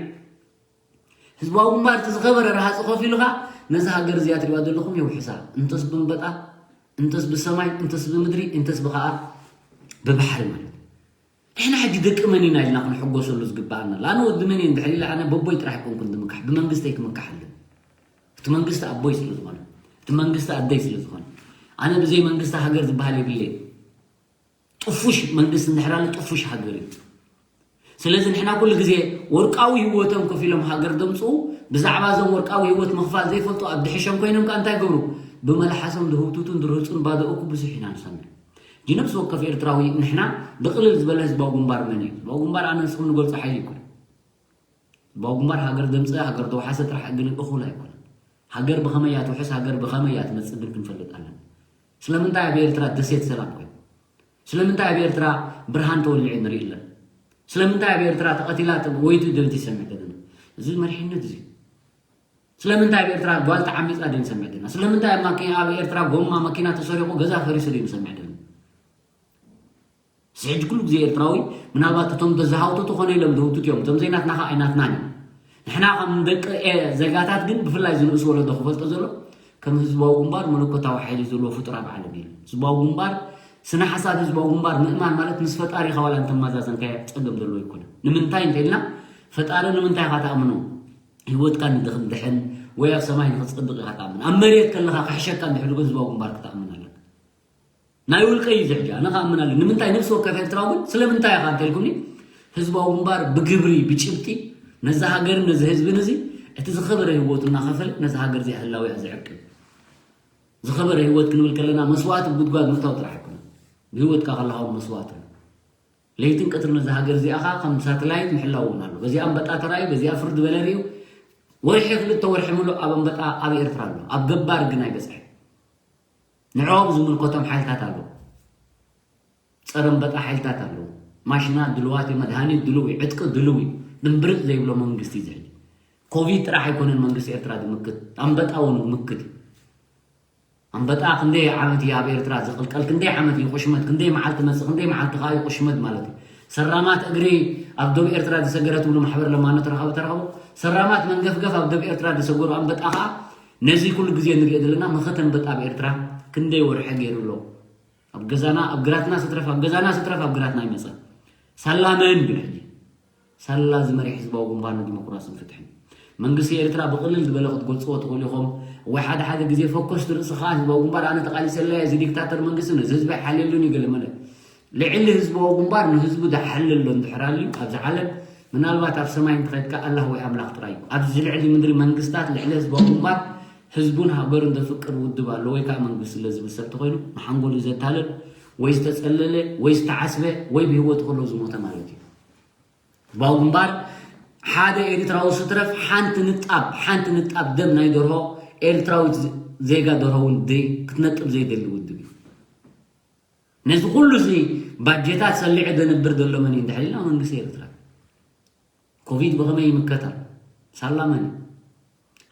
ህዝባዊ ግንባር እቲ ዝኸበረ ረሃፂ ከፊሉ ኸዓ ነዚ ሃገር እዚኣ ትሪእዋ ዘለኹም የውሕሳ። እንተስ ብንበጣ፣ እንተስ ብሰማይ፣ እንተስ ብምድሪ፣ እንተስ ብኸዓ ብባሕሪ ማለት እዩ። ንሕና ሕጂ ደቂ መን ኢና ኢልና ክንሕጎሰሉ ዝግብኣና? ኣነ ወዲ መን እየ እንድሕር ኢለ ኣነ በቦይ ጥራሕ ኣይኮንኩን ዝምካሕ፣ ብመንግስተይ ክምካሕ ኣለኒ። እቲ መንግስቲ ኣቦይ ስለ ዝኾነ፣ እቲ መንግስቲ ኣደይ ስለ ዝኾነ፣ ኣነ ብዘይ መንግስቲ ሃገር ዝበሃል የብለይ። ጥፉሽ መንግስቲ እንድሕር ኣሎ ጥፉሽ ሃገር እዩ። ስለዚ ንሕና ኩሉ ግዜ ወርቃዊ ህይወቶም ከፊሎም ሃገር ዘምፅኡ ብዛዕባ እዞም ወርቃዊ ህይወት ምኽፋል ዘይፈልጡ ኣብ ድሕሸም ኮይኖም ከዓ እንታይ ገብሩ? ብመልሓሶም ዝህውትቱን ዝርህፁን ባዶ እኩ ብዙሕ ኢና ንሰምዕ። ሕጂ ነብሲ ወከፍ ኤርትራዊ ንሕና ብቕልል ዝበለ ህዝባዊ ግንባር መን እዩ? ህዝባዊ ግንባር ኣነ ንስኹም ንገልፆ ሓይሊ ይኮን። ህዝባዊ ግንባር ሃገር ዘምፅእ ሃገር ተውሓሰ ጥራሕ ግን እኹል ኣይኮነን። ሃገር ብኸመይ እያ ትውሕስ፣ ሃገር ብኸመይ እያ ትመፅእ ግን ክንፈልጥ ኣለና። ስለምንታይ ኣብ ኤርትራ ደሴት ሰላም ኮይኑ? ስለምንታይ ኣብ ኤርትራ ብርሃን ተወሊዑ ንርኢ ኣለና? ስለምንታይ ኣብ ኤርትራ ተቐቲላ ተ-፣ ወይቱ ደልቲ ይሰምዕ ዘለና? እዚ መሪሕነት እዚ። ስለምንታይ ኣብ ኤርትራ ጓል ተዓሚጻ ደንሰምዕ ዘለና? ስለምንታይ ኣብ ማኪና፣ ኣብ ኤርትራ ጎማ መኪና ተሰሪቑ ገዛ ፈሪሱ ደንሰምዕ ዘለና? እዚ ሕጂ ኩሉ ግዜ ኤርትራዊ ምናልባት እቶም ተዝሃውትቱ ኮነ ኢሎም ዝህውትቱ እዮም። እቶም ዘይናትና ኸዓ ኣይናትናን እዮም። ንሕና ከም ደቂ ኤ-፣ ዜጋታት ግን ብፍላይ እዚ ንኡስ ወለዶ ክፈልጦ ዘሎ ከም ህዝባዊ ግንባር መለኮታዊ ሓይሊ ዘለዎ ፍጡር ኣብ ዓለም የለን። ህዝባዊ ግንባር፣ ስነ ሓሳብ ህዝባዊ ግንባር ምእማን ማለት ምስ ፈጣሪኻ ዋላ እንተመዛዘንካዮ ጸገም ዘለዎ ኣይኮነን። ንምንታይ እንተኢልና ፈጣሪ ንምንታይ ኢኻ ትኣምኖ? ህይወትካ ንድኽድሕን ወይ ኣብ ሰማይ ንኽትጸድቕ ኢኻ ትኣምን። ኣብ መሬት ከለኻ ክሕሸካ እንድሕር ግን ህዝባዊ ግንባር ክትኣምን ኣለካ። ናይ ውልቀይ እዩ እዚ ሕጂ፣ ኣነ ክኣምን ኣለኒ። ንምንታይ ነብሲ ወከፍ ኤርትራዊ ግን ስለምንታይ ኢኻ እንተልኩምኒ፣ ህዝባዊ ግንባር ብግብሪ፣ ብጭብጢ ነዛ ሃገርን ነዚ ህዝብን እዚ እቲ ዝኸበረ ህይወቱ እናኸፈለ ነዛ ሃገር እዚኣ ህላዊኣ ዘዕቅብ። ዝኸበረ ህይወት ክንብል ከለና መስዋእቲ ብጉድጓድ ምእታው ጥራሕ ኣይኮነን። ብህይወትካ ከለኻ እውን መስዋእቲ እዩ። ለይትን ቀትርን ነዛ ሃገር እዚኣ ኸዓ ከም ሳተላይት ምሕላው እውን ኣሎ። በዚኣ ኣንበጣ ተራእዩ፣ በዚኣ ፍርዲ በለ ርእዩ። ወርሒ ክልተ ወርሒ ምሉእ ኣብ ኣንበጣ ኣብ ኤርትራ ኣሎ። ኣብ ገባር ግን ኣይበጽሐን። ንዕኦም ዝምልከቶም ሓይልታት ኣለዉ። ጸረ ኣንበጣ ሓይልታት ኣለዉ። ማሽናት ድልዋት እዩ፣ መድሃኒት ድልው እዩ፣ ዕጥቂ ድልው እዩ። ድንብርጥ ዘይብሎ መንግስቲ እዩ እዚ ሕጂ። ኮቪድ ጥራሕ ኣይኮነን መንግስቲ ኤርትራ ዝምክት፣ ኣንበጣ እውን ክምክት እዩ። ኣንበጣ ክንደይ ዓመት እዩ ኣብ ኤርትራ ዝቕልቀል? ክንደይ ዓመት እዩ ቁሽመት? ክንደይ መዓልቲ መጽእ? ክንደይ መዓልቲ ከኣ እዩ ቁሽመት ማለት እዩ? ሰራማት እግሪ ኣብ ዶብ ኤርትራ ዝሰገረ ትብሉ ማሕበር ለማኖ ተረኸቡ፣ ተረኸቡ። ሰራማት መንገፍገፍ ኣብ ዶብ ኤርትራ ዝሰገሩ ኣንበጣ ከኣ ነዚ ኩሉ ግዜ ንሪኦ ዘለና መኸተ ኣንበጣ ኣብ ኤርትራ ክንደይ ወርሒ ገይሩ ኣሎ? ኣብ ገዛና፣ ኣብ ግራትና ስትረፍ፣ ኣብ ገዛና ስትረፍ፣ ኣብ ግራትና ይመጸ። ሳላ መን ግን ሕጂ? ሳላ እዚ መሪሕ ህዝባዊ ግንባር ንዲሞክራስን ፍትሕን። መንግስቲ ኤርትራ ብቕልል ዝበለ ክትገልጽዎ ትኽእሉ ኢኹም። ወይ ሓደ ሓደ ግዜ ፈኮስ ርእሲ ከኣ ህዝባዊ ግንባር ኣነ ተቓሊሰላ እየ፣ እዚ ዲክታተር መንግስቲ ነዚ ህዝቢ ኣይሓልየሉን እዩ ገለ መለ። ልዕሊ ህዝባዊ ግንባር ንህዝቡ ዝሓልሎ እንድሕር ኣልዩ ኣብዚ ዓለም ምናልባት ኣብ ሰማይ እንተኸድካ ኣላህ ወይ ኣምላኽ ጥራይ እዩ። ኣብዚ ልዕሊ ምድሪ መንግስታት ልዕሊ ህዝባዊ ግንባር ህዝቡን ሃገሩን ዘፍቅር ውድብ ኣሎ ወይ ከዓ መንግስቲ ስለ ዝብል ሰብ ተኾይኑ ንሓንጎሉ ዘታለል ወይ ዝተጸለለ ወይ ዝተዓስበ ወይ ብህይወቱ ከሎ ዝሞተ ማለት እዩ። ህዝባዊ ግንባር ሓደ ኤርትራዊ ስትረፍ ሓንቲ ንጣብ፣ ሓንቲ ንጣብ ደም ናይ ደርሆ ኤርትራዊት ዜጋ ደርሆ እውን ደይ ክትነጥብ ዘይደሊ ውድብ እዩ። ነዚ ኩሉ እዚ ባጀታት ሰሊዑ ዘንብር ዘሎ መን እዩ እንድሕር ኢልና መንግስቲ ኤርትራ። ኮቪድ ብኸመይ ይምከታ? ሳላ መን እዩ?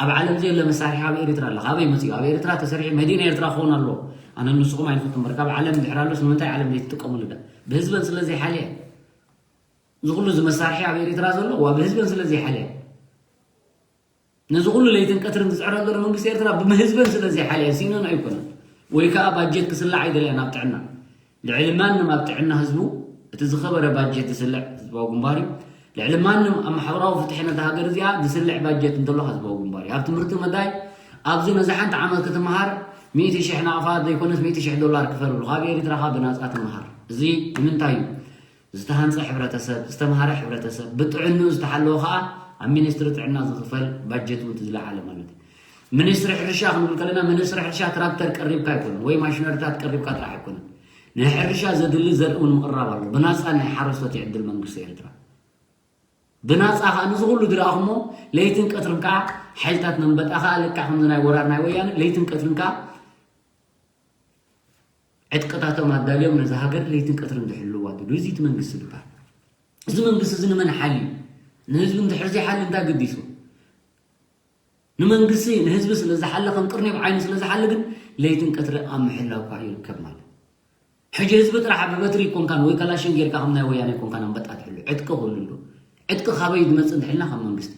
ኣብ ዓለም ዘየለ መሳርሒ ኣብ ኤርትራ ኣሎ። ካበይ መፅኡ? ኣብ ኤርትራ ተሰሪሑ መዲና ኤርትራ ክኸውን ኣለዎ። ኣነ ንስኹም ኣይንፈልጥ እምበር ካብ ዓለም እንድሕር ኣሎስ ንምንታይ ዓለም ዘይትጥቀምሉ ዳ? ብህዝበን ስለ ዘይሓልያ። እዚ ኩሉ እዚ መሳርሒ ኣብ ኤርትራ ዘሎ ዋ ብህዝበን ስለ ዘይሓልያ። ነዚ ኩሉ ለይትን ቀትርን ዝፅዕረን ዘሎ መንግስቲ ኤርትራ ብህዝበን ስለ ዘይሓልያ ሲነን ኣይኮነን። ወይ ከዓ ባጀት ክስላዕ ኣይደለያን ኣብ ጥዕና። ልዕሊ ማንም ኣብ ጥዕና ህዝቡ እቲ ዝኸበረ ባጀት ዝስልዕ ህዝባዊ ግንባር እዩ። ልዕሊ ማንም ኣብ ማሕበራዊ ፍትሒ ነታ ሃገር እዚኣ ዝስልዕ ባጀት እንተሎ ህዝባዊ ግንባር እዩ። ኣብ ትምህርቲ መዳይ ኣብዚ ነዚ ሓንቲ ዓመት ክትመሃር ሚእቲ ሽሕ ናቕፋ ዘይኮነስ ሚእቲ ሽሕ ዶላር ክፈልሉ ካብ ኤርትራ ካብ ብናፃ ትመሃር። እዚ ንምንታይ እዩ? ዝተሃንፀ ሕብረተሰብ፣ ዝተምሃረ ሕብረተሰብ፣ ብጥዕንኡ ዝተሓለወ ከዓ ኣብ ሚኒስትሪ ጥዕና ዝኽፈል ባጀት እውን እቲ ዝለዓለ ማለት እዩ። ሚኒስትሪ ሕርሻ ክንብል ከለና ሚኒስትሪ ሕርሻ ትራክተር ቀሪብካ ኣይኮነን ወይ ማሽነሪታት ቀሪብካ ጥራሕ ኣይኮነን። ንሕርሻ ዘድሊ ዘርኢ እውን ምቕራብ ኣሎ። ብናፃ ናይ ሓረስቶት ይዕድል መንግስቲ ኤርትራ። ብናፃ ከዓ ንዚ ኩሉ ዝረኣኹሞ ለይትን ቀትርን ከዓ ሓይልታት መንበጣ ከዓ ልክዕ ከምዚ ናይ ወራር ናይ ወያነ ለይትን ቀትርን ከዓ ዕጥቅታቶም ኣዳልዮም ነዚ ሃገር ለይትን ቀትርን ዝሕልዋ ዘለዉ እዚ እቲ መንግስቲ ዝበሃል። እዚ መንግስቲ እዚ ንመን ሓልዩ? ንህዝቢ እንድሕር ዘይሓሊ እንታይ ገዲሱ? ንመንግስቲ ንህዝቢ ስለ ዝሓለ ከም ቅርኒ ኣብ ዓይኑ ስለ ዝሓሊ ግን ለይትን ቀትሪ ኣብ ምሕላው እኳ ይርከብ ማለት። ሕጂ ህዝቢ ጥራሕ ብበትሪ ይኮንካን ወይ ከላሽን ጌርካ ከም ናይ ወያነ ይኮንካን ኣንበጣ ትሕሉ። ዕጥቂ ክህሉ ኣሎ። ዕጥቂ ካበይ ዝመጽእ እንድሕልና ካብ መንግስቲ።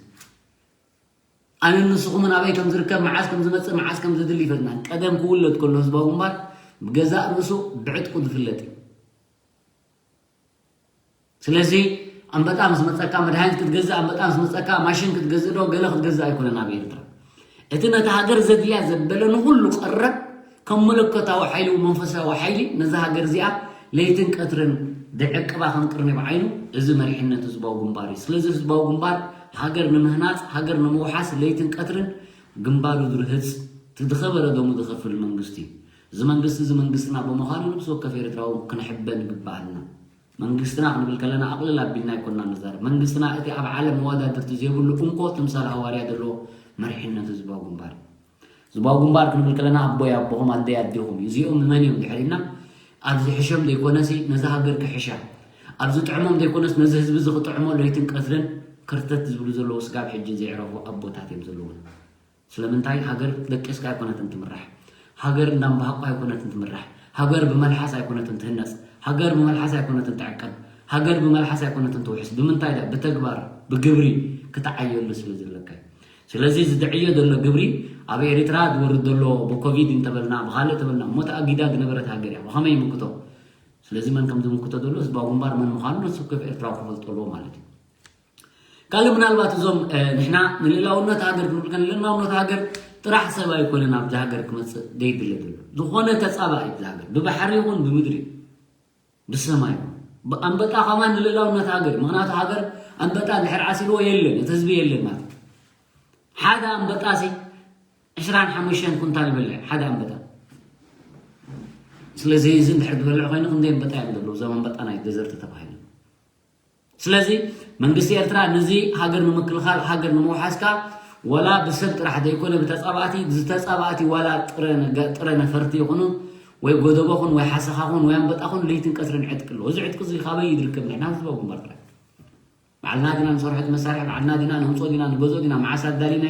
ኣነ ንስኹምን ኣበይ ከም ዝርከብ፣ መዓስ ከም ዝመጽእ፣ መዓስ ከም ዝድሊ ይፈጥናን። ቀደም ክውለድ ከሎ ህዝባዊ ግንባር ብገዛእ ርእሱ ብዕጥቁ ዝፍለጥ እዩ። ስለዚ ኣንበጣ ምስ መጸካ መድሃኒት ክትገዝእ፣ ኣንበጣ ምስ መጸካ ማሽን ክትገዝእ ዶ ገለ ክትገዝእ ኣይኮነን ኣብ ኤርትራ። እቲ ነቲ ሃገር ዘድልያ ዘበለ ንኹሉ ቀረብ ከም መለኮታዊ ሓይሊ መንፈሳዊ ሓይሊ ነዛ ሃገር እዚኣ ለይትን ቀትርን ድዕቅባ ከም ቅርኒ ብዓይኑ እዚ መሪሕነት ህዝባዊ ግንባር እዩ። ስለዚ ህዝባዊ ግንባር ሃገር ንምህናጽ፣ ሃገር ንምውሓስ ለይትን ቀትርን ግንባሩ ዝርህጽ፣ እቲ ዝኸበረ ደሙ ዝኸፍል መንግስቲ እዩ። እዚ መንግስቲ እዚ መንግስትና ብምዃኑ ነብሲ ወከፍ ኤርትራዊ ክንሕበን ይግበኣልና። መንግስትና ክንብል ከለና ኣቕልል ኣቢልና ኣይኮንና ንዛረብ። መንግስትና እቲ ኣብ ዓለም መወዳድርቲ ዘይብሉ እንኮ ትምሳል ሃዋርያ ዘለዎ መሪሕነት ህዝባዊ ግንባር እዩ። ህዝባዊ ግንባር ክንብል ከለና ኣቦይ ኣቦኹም ኣደይ ኣዴኹም እዩ። እዚኦም መን እዮም ድሕር ኢልና ኣብ ዝሕሸም ዘይኮነሲ ነዚ ሃገር ክሕሻ ኣብ ዝጥዕሞም ዘይኮነስ ነዚ ህዝቢ እዚ ክጥዕሞ ለይትን ቀትርን ከርተት ዝብሉ ዘለዉ ስጋብ ሕጂ ዘይዕረፉ ኣቦታት እዮም ዘለዉና። ስለምንታይ ሃገር ደቂስካ ኣይኮነትን ትምራሕ። ሃገር እንዳንባሃቑ ኣይኮነትን ትምራሕ። ሃገር ብመልሓስ ኣይኮነትን ትህነጽ። ሃገር ብመልሓስ ኣይኮነትን ትዕቀብ። ሃገር ብመልሓስ ኣይኮነትን ትውሕስ። ብምንታይ ዳ? ብተግባር፣ ብግብሪ ክትዓየሉ ስለ ዘለካ እዩ። ስለዚ ዝድዕዮ ዘሎ ግብሪ ኣብ ኤርትራ ዝወርድ ዘሎ ብኮቪድ እንተበልና፣ ብኻልእ ተበልና፣ እሞ ተኣጊዳ ዝነበረት ሃገር እያ። ብኸመይ ይምክቶ? ስለዚ መን ከም ዝምክቶ ዘሎ ህዝባዊ ግንባር መን ምዃኑ ነፍሲ ወከፍ ኤርትራዊ ክፈልጦ ኣለዎ ማለት እዩ። ካልእ ምናልባት እዞም፣ እ፣ ንሕና ንልእላውነት ሃገር ክንብል ከለና፣ ልእላውነት ሃገር ጥራሕ ሰብ ኣይኮነን ኣብዚ ሃገር ክመጽእ ዘይድለ ዘሎ። ዝኾነ ተጻባኢ እዚ ሃገር፣ ብባሕሪ ይኹን ብምድሪ፣ ብሰማይ ይኹን። ብ-፣ ኣንበጣ ከማን ንልእላውነት ሃገር እዩ። ምኽንያቱ ሃገር ኣንበጣ እንድሕር ዓሲልዎ የለን፣ እቲ ህዝቢ የለን ማለት እዩ። ሓደ ኣንበጣ ሲ ዕስራን ሓሙሽተን ኩንታል ይበልዕ፣ ሓደ ኣንበጣ። ስለዚ እዚ እንድሕር ዝበልዕ ኮይኑ ክንደይ ኣንበጣ እዮም ዘለዉ፣ እዞም ኣንበጣ ናይ ደዘርት ተባሂሉ። ስለዚ መንግስቲ ኤርትራ ነዚ ሃገር ንምክልኻል፣ ሃገር ንምውሓስካ ዋላ ብሰብ ጥራሕ ዘይኮነ ብተጻባእቲ፣ ዝተጻባእቲ ዋላ ጥረ ነገ-፣ ጥረ ነፈርቲ ይኹኑ ወይ ጎደቦ ኹን ወይ ሓሰኻ ኹን ወይ ኣንበጣ ኹን ለይትን ቀትርን ዕጥቂ ኣለዎ። እዚ ዕጥቂ እዚ ካበይ እዩ ዝርከብ? ንሕና ህዝባዊ ግንባር ጥራሕ። ባዕልና ዲና ንሰርሖ እቲ መሳርሒ፣ ባዕልና ዲና ነምጽኦ ዲና ንገዝኦ ዲና መዓስ ኣዳሊና?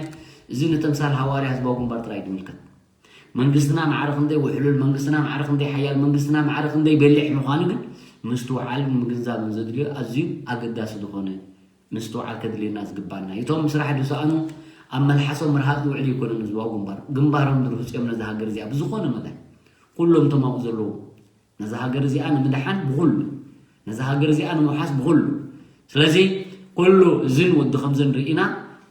እዚ ንተምሳል ሃዋርያ ህዝባዊ ግንባር ጥራይ እዩ ዝምልከት። መንግስትና ማዕረ ክንደይ ውሕሉል፣ መንግስትና ማዕረ ክንደይ ሓያል፣ መንግስትና ማዕረ ክንደይ በሊሕ ምዃኑ ግን ምስትውዓልን ምግንዛብን ዘድልዮ ኣዝዩ ኣገዳሲ ዝኾነ ምስትውዓል ከድልየና ዝግባና እዩ። እቶም ስራሕ ዝሰኣኑ ኣብ መልሓሶም ርሃፅ ዝውዕሉ ኣይኮኑን ህዝባዊ ግንባር። ግንባሮም ዝርህፁ እዮም ነዛ ሃገር እዚኣ ብዝኾነ መጠን። ኩሎም እቶም ኣብኡ ዘለዉ ነዛ ሃገር እዚኣ ንምድሓን ብኹሉ፣ ነዛ ሃገር እዚኣ ንምውሓስ ብኹሉ። ስለዚ ኩሉ እዝን ወዲ ከምዝን ርኢና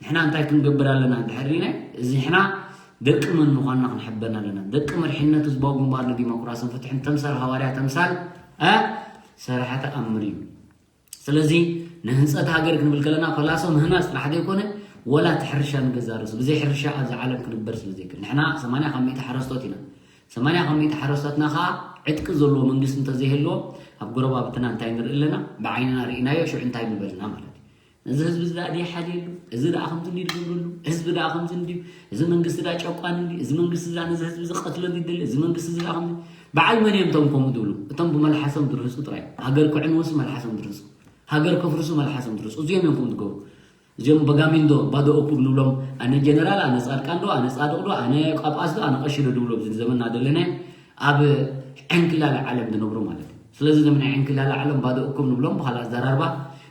ንሕና እንታይ ክንገብር ኣለና እንድሕር ርኢና፣ እዚ ንሕና ደቂ መን ምዃንና ክንሕበን ኣለና። ደቂ መሪሕነት ህዝባዊ ግንባር ንዲሞክራስን ፍትሕን ተምሳል ሃዋርያ ተምሳል እ ሰራሕቲ ኣምር እዩ። ስለዚ ንህንፀት ሃገር ክንብል ከለና ፈላሶ ምህናፅ ጥራሕ ዘይኮነ፣ ወላ እቲ ሕርሻ ንገዛ ርእሱ፣ ብዘይ ሕርሻ ኣብዚ ዓለም ክንበር ስለ ዘይክእል። ንሕና ሰማንያ ካብ ሚእቲ ሓረስቶት ኢና። ሰማንያ ካብ ሚእቲ ሓረስቶትና ከዓ ዕጥቂ ዘለዎ መንግስቲ እንተዘይህልዎ፣ ኣብ ጎረባብትና እንታይ ንርኢ ኣለና? ብዓይንና ርኢናዮ፣ ሽዑ እንታይ ምበልና ማለት እዩ። እዚ ህዝቢ እዚ ደኣ ድየ ሓልየሉ? እዚ ደኣ ከምዚ እንዲ ድገብረሉ? ህዝቢ ደኣ ከምዚ እንድዩ? እዚ መንግስቲ ደኣ ጨቋኒ እንድዩ? እዚ መንግስቲ እዛ ነዚ ህዝቢ እዚ ቀትሎ እንዲ ይደሊ? እዚ መንግስቲ እዚ ደኣ ከምዚ? በዓል መን እዮም እቶም ከምኡ ዝብሉ? እቶም ብመልሓሶም ዝርህፁ ጥራይ። ሃገር ክዕንውስ መልሓሶም ዝርህፁ። ሃገር ከፍርሱ መልሓሶም ዝርህፁ። እዚኦም እዮም ከምኡ ዝገብሩ። እዚኦም በጋሚንዶ ባዶ እኩብ ንብሎም፣ ኣነ ጀነራል፣ ኣነ ጻድቃን ዶ፣ ኣነ ጻድቕ ዶ፣ ኣነ ጳጳስ ዶ፣ ኣነ ቀሺ ዶ ድብሎም፣ እዚ ዘመንና ዘለና ኣብ ዕንክላለ ዓለም ዝነብሩ ማለት እዩ። ስለዚ እዞም ናይ ዕንክላለ ዓለም ባዶ እኩብ ንብሎም፣ ብኻልእ ኣዘራርባ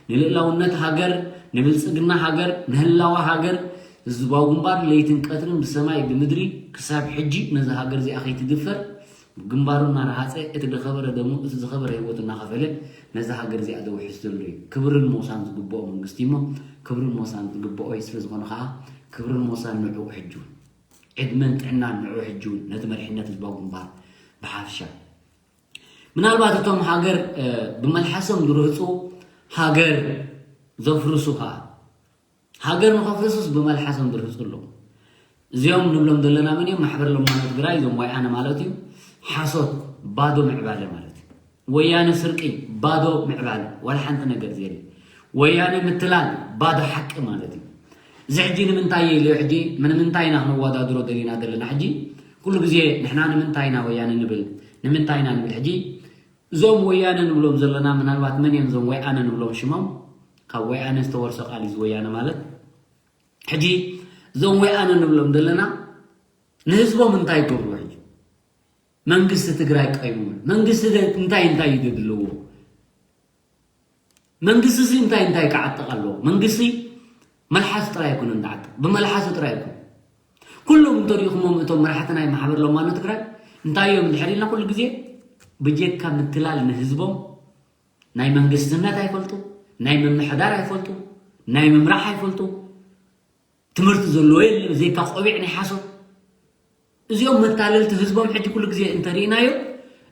ንልእላውነት ሃገር፣ ንብልጽግና ሃገር፣ ንህላወ ሃገር ህዝባዊ ግንባር ለይትን ቀትርን ብሰማይ ብምድሪ ክሳብ ሕጂ ነዛ ሃገር እዚኣ ከይትድፈር ግንባሩ እናረሃፀ እቲ ዝኸበረ ደሙ እቲ ዝኸበረ ህይወቱ እናኸፈለ ነዛ ሃገር እዚኣ ዘውሕስ ዘሎ እዩ። ክብርን ሞሳን ዝግብኦ መንግስቲ እሞ ክብርን ሞሳን ዝግብኦ እዩ። ስለ ዝኾነ ከዓ ክብርን ሞሳን ንዕኡ ሕጂ እውን ዕድመን ጥዕናን ንዕኡ ሕጂ እውን ነቲ መሪሕነት ህዝባዊ ግንባር ብሓፍሻ ምናልባት እቶም ሃገር ብመልሓሶም ዝርህፁ ሃገር ዘፍርሱ ከዓ ሃገር ንኸፍርሱስ ብመልሓሶም ዝርህፁ ኣለዉ። እዚኦም ንብሎም ዘለና መን እዮም? ማሕበር ለማኖ ትግራይ፣ እዞም ወያነ ማለት እዩ። ሓሶት፣ ባዶ ምዕባለ ማለት እዩ። ወያነ ስርቂ፣ ባዶ ምዕባለ፣ ዋላ ሓንቲ ነገር ዘየለ። ወያነ ምትላል፣ ባዶ ሓቂ ማለት እዩ። እዚ ሕጂ ንምንታይ ኢሉ ሕጂ ንምንታይ ኢና ክነወዳድሮ ደሊና ዘለና? ሕጂ ኩሉ ግዜ ንሕና ንምንታይ ኢና ወያነ ንብል? ንምንታይ ኢና ንብል? ሕጂ እዞም ወያነ ንብሎም ዘለና ምናልባት መን እዮም እዞም ወያነ ንብሎም ሽሞም? ካብ ወያነ ዝተወርሰ ቃል እዩ እዚ ወያነ ማለት። ሕጂ እዞም ወያነ ንብሎም ዘለና ንህዝቦም እንታይ ይገብሩ? ሕጂ መንግስቲ ትግራይ ቀይሙ መንግስቲ እንታይ እንታይ እዩ ዘድልዎ? መንግስቲ እዚ እንታይ እንታይ ክዓጥቕ ኣለዎ? መንግስቲ መልሓስ ጥራይ ኣይኮነን ዝዓጥቕ፣ ብመልሓሱ ጥራይ ኣይኮነን። ኩሎም እንተሪኢኹሞም እቶም መራሕቲ ናይ ማሕበር ለማኖ ትግራይ እንታይ እዮም እንድሕር ኢልና ኩሉ ግዜ ብጀካ ምትላል ንህዝቦም ናይ መንግስትነት ኣይፈልጡ፣ ናይ ምምሕዳር ኣይፈልጡ፣ ናይ ምምራሕ ኣይፈልጡ። ትምህርቲ ዘለዎ የለ ብዘይካ ቆቢዕ ናይ ሓሶት። እዚኦም መታለልቲ ህዝቦም ሕጂ ኩሉ ግዜ እንተርኢናዮ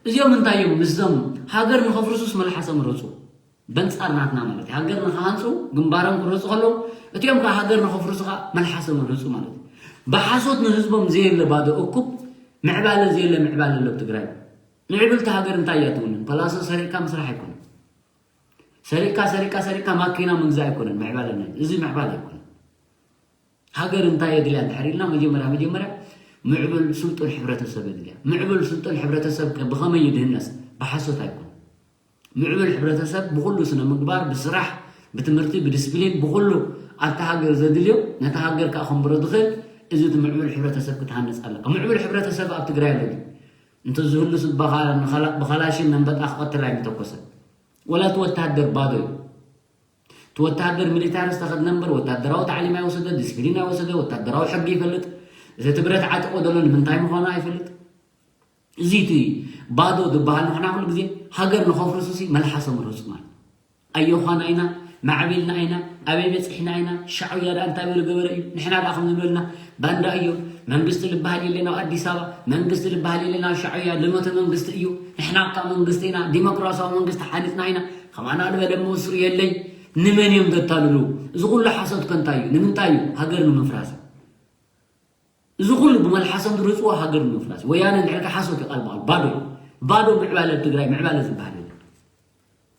እዚኦም እንታይ እዮም ምስዞም ሃገር ንኸፍርሱስ መልሓሶም ረፁ በንፃር ናትና ማለት እዩ። ሃገር ንኸሃንፁ ግንባሮም ክረፁ ከለዉ እቲኦም ከዓ ሃገር ንኸፍርሱ ከዓ መልሓሶም ረፁ ማለት እዩ። ብሓሶት ንህዝቦም ዘየለ ባዶ እኩብ ምዕባለ ዘየለ ምዕባለ ኣሎ ኣብ ትግራይ። ምዕብልቲ ሃገር እንታይ እያ ትውንን? ፐላሶ ሰሪቕካ ምስራሕ ኣይኮነን። ሰሪቕካ ሰሪቕካ ሰሪቕካ ማኪና ምግዛእ ኣይኮነን ምዕባለ ናይ እዚ ምዕባለ ኣይኮነን። ሃገር እንታይ የድልያ እንድሕር ኢልና መጀመርያ መጀመርያ ምዕብል ስልጡን ሕብረተሰብ የድልያ። ምዕብል ስልጡን ሕብረተሰብ ከ ብኸመይ ይድህነስ? ብሓሶት ኣይኮን። ምዕብል ሕብረተሰብ ብኹሉ ስነ ምግባር፣ ብስራሕ፣ ብትምህርቲ፣ ብዲስፕሊን፣ ብኹሉ ኣብቲ ሃገር ዘድልዮ ነቲ ሃገር ከዓ ከንብሮ ዝኽእል እዚ እቲ ምዕብል ሕብረተሰብ ክትሃንፅ ኣለካ። ምዕብል ሕብረተሰብ ኣብ ትግራይ ኣሎ ድዩ? እንተዝህሉስ ብኻላሽን መንበጣ ክቐትል ኣይምተኮሰን። ወላ እቲ ወታደር ባዶ እዩ። እቲ ወታደር ሚሊታሪ ዝተኸድነ እምበር ወታደራዊ ታዕሊም ኣይወሰደ፣ ዲስፕሊን ኣይወሰደ፣ ወታደራዊ ሕጊ ይፈልጥ። እዚ እቲ ብረት ዓጢቖ ዘሎ ንምንታይ ምዃኑ ኣይፈልጥ። እዚ እቲ ባዶ ዝበሃል ንሕና ኩሉ ግዜ ሃገር ንኸፍርሱ ሲ መልሓሶም ርህፁ ማለት ኣዮዃና ኢና፣ ማዕቢልና ኢና፣ ኣበይ በፂሕና ኢና፣ ሻዕውያ ደኣ እንታይ በሉ ገበረ እዩ፣ ንሕና ደኣ ከም ዝበልና ባንዳ እዮም፣ መንግስቲ ዝበሃል የለን ኣብ ኣዲስ ኣበባ፣ መንግስቲ ዝበሃል የለን ኣብ ሻዕውያ ልመተ መንግስቲ እዩ፣ ንሕና እካ መንግስቲ ኢና፣ ዲሞክራሲያዊ መንግስቲ ሓኒፅና ኢና፣ ከማና ዝበለ መወስሩ የለይ። ንመን እዮም ዘታልሉ? እዚ ኩሉ ሓሶት ከ እንታይ እዩ? ንምንታይ እዩ? ሃገር ንምፍራስ። እዚ ኩሉ ብመልሓሶም ዝርህፅዎ ሃገር ንምፍራስ። ወያነ እንድሕር ሓሶት እዩ ቃል ብቓል። ባዶ እዩ። ባዶ ምዕባለ ኣብ ትግራይ ምዕባለ ዝበሃል የለን።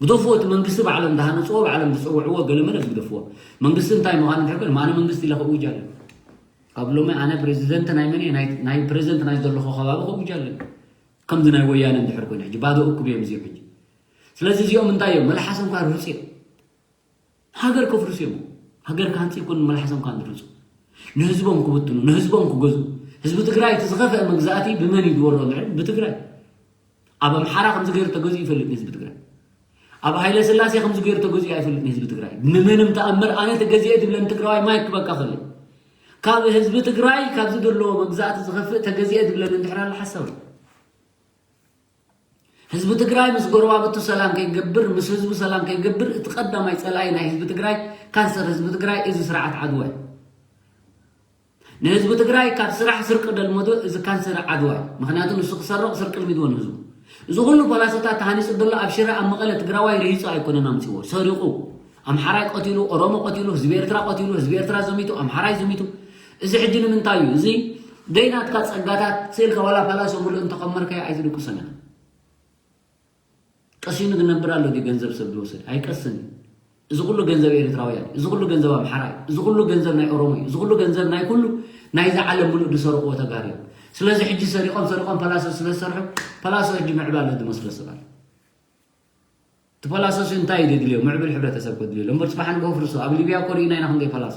ግደፍዎ፣ እቲ መንግስቲ ባዕሎም ዝሃነፅዎ፣ ባዕሎም ዝፀውዕዎ ገለመለ ግደፍዎ። መንግስቲ እንታይ ምዃኑ እንድሕር ኮይኑ፣ ኣነ መንግስቲ ኢለ ከእውጅ ኣለኒ። ካብ ሎሚ ኣነ ፕሬዚደንት ናይ መን እየ? ናይ፣ ናይ ፕሬዚደንት ናይ ዘለኹ ከባቢ ከእውጅ ኣለኒ። ከምዚ ናይ ወያነ እንድሕር ኮይኑ፣ ሕጂ ባዶ እኩብ እዮም እዚኦም ሕጂ። ስለዚ እዚኦም እንታይ እዮም? መልሓሶም እኳ ርሁፅ እዮም። ሃገር ከፍርሱ እዮም። ሃገር ክሃንፂ ይኮኑ መልሓሶም እኳ ዝርህፁ። ንህዝቦም ክብትኑ፣ ንህዝቦም ክገዝኡ። ህዝቢ ትግራይ እቲ ዝኸፍአ መግዛእቲ ብመን እዩ ዝወሮ ልዕል? ብትግራይ። ኣብ ኣምሓራ ከምዚ ገይሩ ተገዚኡ ይፈልጥ ንህዝቢ ትግራይ። ኣብ ሃይለ ስላሴ ከምዚ ገይሩ ተገዚኡ ኣይፈልጥ ንህዝቢ ትግራይ። ንምንም ተኣምር ኣነ ተገዚኤ ዝብለን ትግራዋይ ማይክ ክበካ ከሎ ካብ ህዝቢ ትግራይ ካብዚ ዘለዎ መግዛእቲ ዝኸፍእ ተገዚኤ ዝብለን እንድሕር ኣሎ ሓሳብ ህዝቢ ትግራይ ምስ ጎረባብቱ ሰላም ከይገብር ምስ ህዝቡ ሰላም ከይገብር እቲ ቀዳማይ ፀላኢ ናይ ህዝቢ ትግራይ ካንሰር ህዝቢ ትግራይ እዚ ስርዓት ዓድዋ እዩ። ንህዝቢ ትግራይ ካብ ስራሕ ስርቂ ደልመዶ እዚ ካንሰር ዓድዋ እዩ። ምክንያቱ ንሱ ክሰርቕ ስርቂ ልሚድዎ ንህዝቡ። እዚ ኩሉ ፖላሶታት ተሃኒፁ ዘሎ ኣብ ሽረ ኣብ መቐለ ትግራዋይ ርሂፁ ኣይኮነን ኣምፅዎ ሰሪቑ ኣምሓራይ ቀቲሉ ኦሮሞ ቀቲሉ ህዝቢ ኤርትራ ቀቲሉ ህዝቢ ኤርትራ ዘሚቱ ኣምሓራይ ዘሚቱ። እዚ ሕጂ ንምንታይ እዩ እዚ ደይናትካ ፀጋታት ስእልካ ዋላ ፓላሶ ሙሉእ እንተቐመርካዮ ኣይትድቅሶን ኢኻ። ቀሲኑ ዝነብር ኣሎ ድዩ ገንዘብ ሰብ ዝወሰድ? ኣይቀስን እዩ። እዚ ኩሉ ገንዘብ ኤርትራውያን እዩ። እዚ ኩሉ ገንዘብ ኣምሓራ እዩ። እዚ ኩሉ ገንዘብ ናይ ኦሮሞ እዩ። እዚ ኩሉ ገንዘብ ናይ ኩሉ ናይዚ ዓለም ሙሉእ ዝሰርቕዎ ተጋሩ እዮም። ስለዚ ሕጂ ሰሪቖም ሰሪቖም ፓላሶ ስለ ዝሰርሑ ፓላሶ ሕጂ ምዕባለ ዝመስሎ ሰብ ኣሎ። እቲ ፓላሶ ሲ እንታይ እዩ ዘድልዮ? ምዕብል ሕብረተሰብ ከድልዮ ኣሎ እምበር ፅባሕ ንግሆ ፍርሶ። ኣብ ሊብያ እኮ ርኢና ኢና ክንደይ ፓላሶ